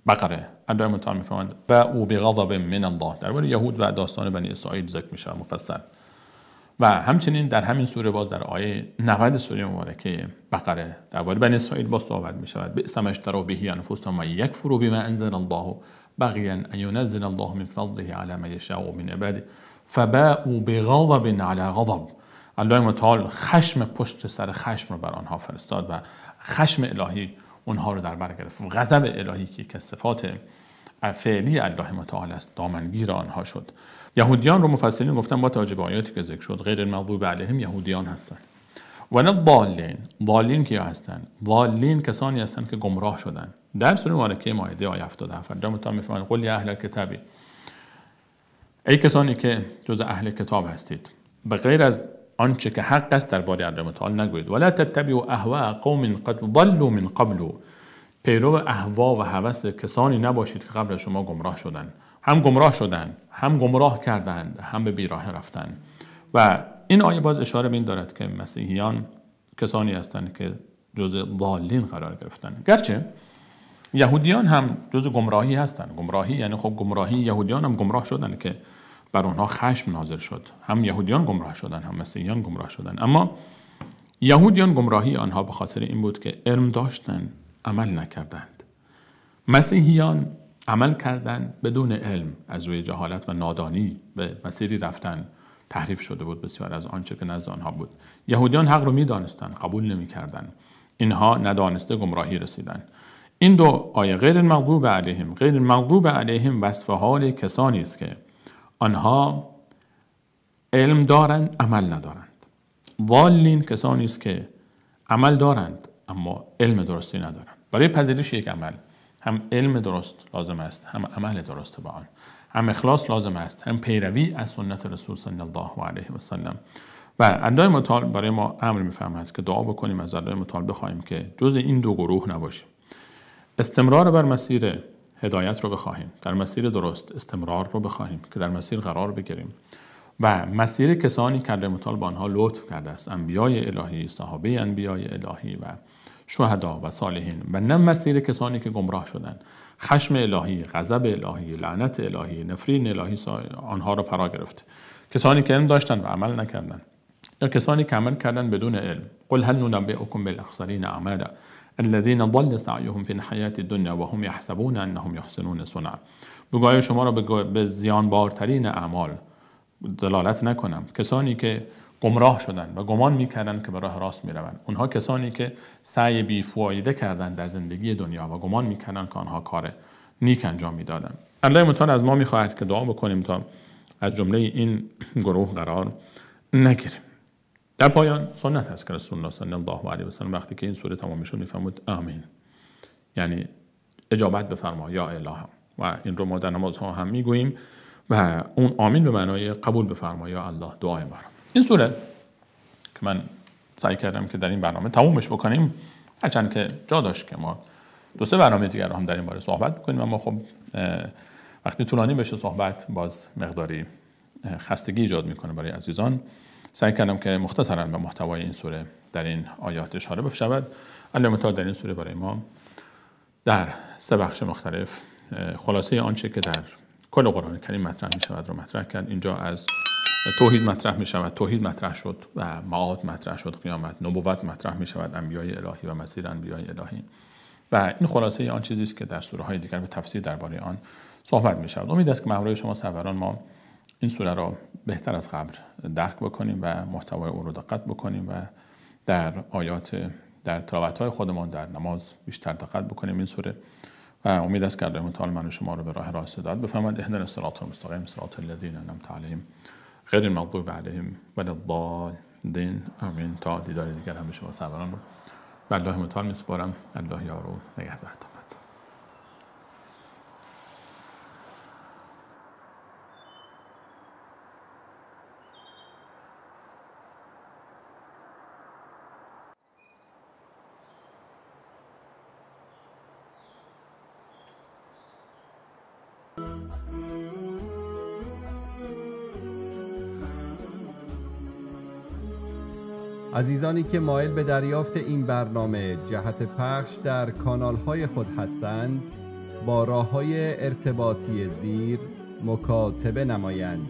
بقره الله متعال می‌فرماید و او بغضب من الله، درباره یهود و داستان بنی اسرائیل ذکر میشه مفصل. و همچنین در همین سوره باز در آیه 90 سوره مبارکه بقره درباره بنی اسرائیل باز صحبت می‌شود. بئس ما اشتروا به انفسهم و یکفروا بما انزل الله بغیا ان ينزل الله من فضله على من یشاء من عباده فباءوا بغضب على غضب. الله متعال خشم پشت سر خشم رو بر آنها فرستاد و خشم الهی اونها رو در بر گرفت. غضب الهی که صفات فعلی الله متعال است دامنگیر آنها شد. یهودیان رو مفسرین گفتن با توجه به آیاتی که ذکر شد غیر المغضوب علیهم یهودیان هستند. و نه ضالین، ضالین کیا هستند؟ ضالین کسانی هستند که گمراه شدند. در سوره مبارکه مائده آیه 77 الله متعال می‌فرماید قل یا اهل الکتاب، ای کسانی که جز اهل کتاب هستید، به غیر از آنچه که حق است درباره الله متعال نگویید. ولا تتبعوا اهواء قوم قد ضلوا من قبل، پیرو اهوا و هوس کسانی نباشید که قبل از شما گمراه شدند. هم گمراه شدند، هم گمراه کردند، هم به بیراه رفتند. و این آیه باز اشاره به این دارد که مسیحیان کسانی هستند که جزء ضالین قرار گرفتند. گرچه یهودیان هم جزء گمراهی هستند. گمراهی یعنی خب گمراهی، یهودیان هم گمراه شدند که بر آنها خشم نازل شد. هم یهودیان گمراه شدند، هم مسیحیان گمراه شدند. اما یهودیان گمراهی آنها به خاطر این بود که علم داشتند، عمل نکردند. مسیحیان عمل کردند بدون علم، از روی جهالت و نادانی به مسیری رفتن، تحریف شده بود بسیار از آنچه که نزد آنها بود. یهودیان حق رو می‌دانستند، قبول نمی‌کردند. اینها ندانسته گمراهی رسیدند. این دو آیه غیر المغضوب علیهم، غیر المغضوب علیهم وصف حال کسانی است که آنها علم دارند، عمل ندارند. ضالین کسانی است که عمل دارند اما علم درستی ندارند. برای پذیرش یک عمل هم علم درست لازم است، هم عمل درست با آن، هم اخلاص لازم است، هم پیروی از سنت رسول صلی الله علیه و سلم. و الله متعال برای ما امر می‌فرماید که دعا بکنیم، از الله متعال بخواهیم که جز این دو گروه نباشیم. استمرار بر مسیر هدایت رو بخواهیم، در مسیر درست استمرار رو بخواهیم که در مسیر قرار بگیریم و مسیر کسانی که الله متعال با آنها لطف کرده است، انبیای الهی، صحابه انبیای الهی و شهدا و صالحین و نه مسیر کسانی که گمراه شدند. خشم الهی، غضب الهی، لعنت الهی، نفرین الهی آنها را فرا گرفت. کسانی که علم داشتند و عمل نکردند، یا کسانی که عمل کردند بدون علم. قل هل ننبئکم بالاخسرین اعمالا الذین ضل سعیهم فی الحیاة الدنیا وهم یحسبون انهم یحسنون صنعا. بگوی شما را به زیانبارترین اعمال دلالت نکنم. کسانی که گمراه شدند و گمان میکردند که به راه راست میروند، اونها کسانی که سعی بی‌فایده کردند در زندگی دنیا و گمان میکردند که آنها کار نیک انجام میدادند. الله متعال از ما میخواهد که دعا بکنیم تا از جمله این گروه قرار نگیریم. در پایان سنت است که رسول الله صلی الله علیه و سلم وقتی که این سوره تمام میشد میفرمود آمین، یعنی اجابت بفرما یا اله، و این رو ما در نمازها هم میگوییم و اون آمین به معنای قبول بفرما یا الله دعای ما را. این سوره که من سعی کردم که در این برنامه تمومش بکنیم، هرچند که جا داشت که ما دو سه برنامه دیگر رو هم در این باره صحبت بکنیم، اما خب وقتی طولانی بشه صحبت باز مقداری خستگی ایجاد میکنه برای عزیزان. سعی کردم که مختصراً به محتوای این سوره در این آیات اشاره بشود. الله متعال در این سوره برای ما در سه بخش مختلف خلاصه آنچه که در کل قرآن کریم مطرح می شود رو مطرح کرد. اینجا از توحید مطرح می شود، توحید مطرح شد و معاد مطرح شد، قیامت، نبوت مطرح می شود، انبیای الهی و مسیر انبیای الهی، و این خلاصه آن چیزی است که در سوره های دیگر به تفسیر درباره آن صحبت می شود. امید است که همراه شما سروران ما این سوره را بهتر از قبل درک بکنیم و محتوای اون رو دقت بکنیم و در آیات، در تلاوت‌های خودمان در نماز بیشتر دقت بکنیم این سوره. و امید است که الله متعال من و شما رو به راه راست هدایت بفرماید. اهدنا الصراط المستقیم صراط الذین انعمت علیهم غیر المغضوب علیهم ولا الضالین. آمین. تا دیدار دیگر هم به شما سروران رو به الله متعال میسپارم. الله یار و نگهدارتان. عزیزانی که مایل به دریافت این برنامه جهت پخش در کانال‌های خود هستند، با راه‌های ارتباطی زیر مکاتبه نمایند.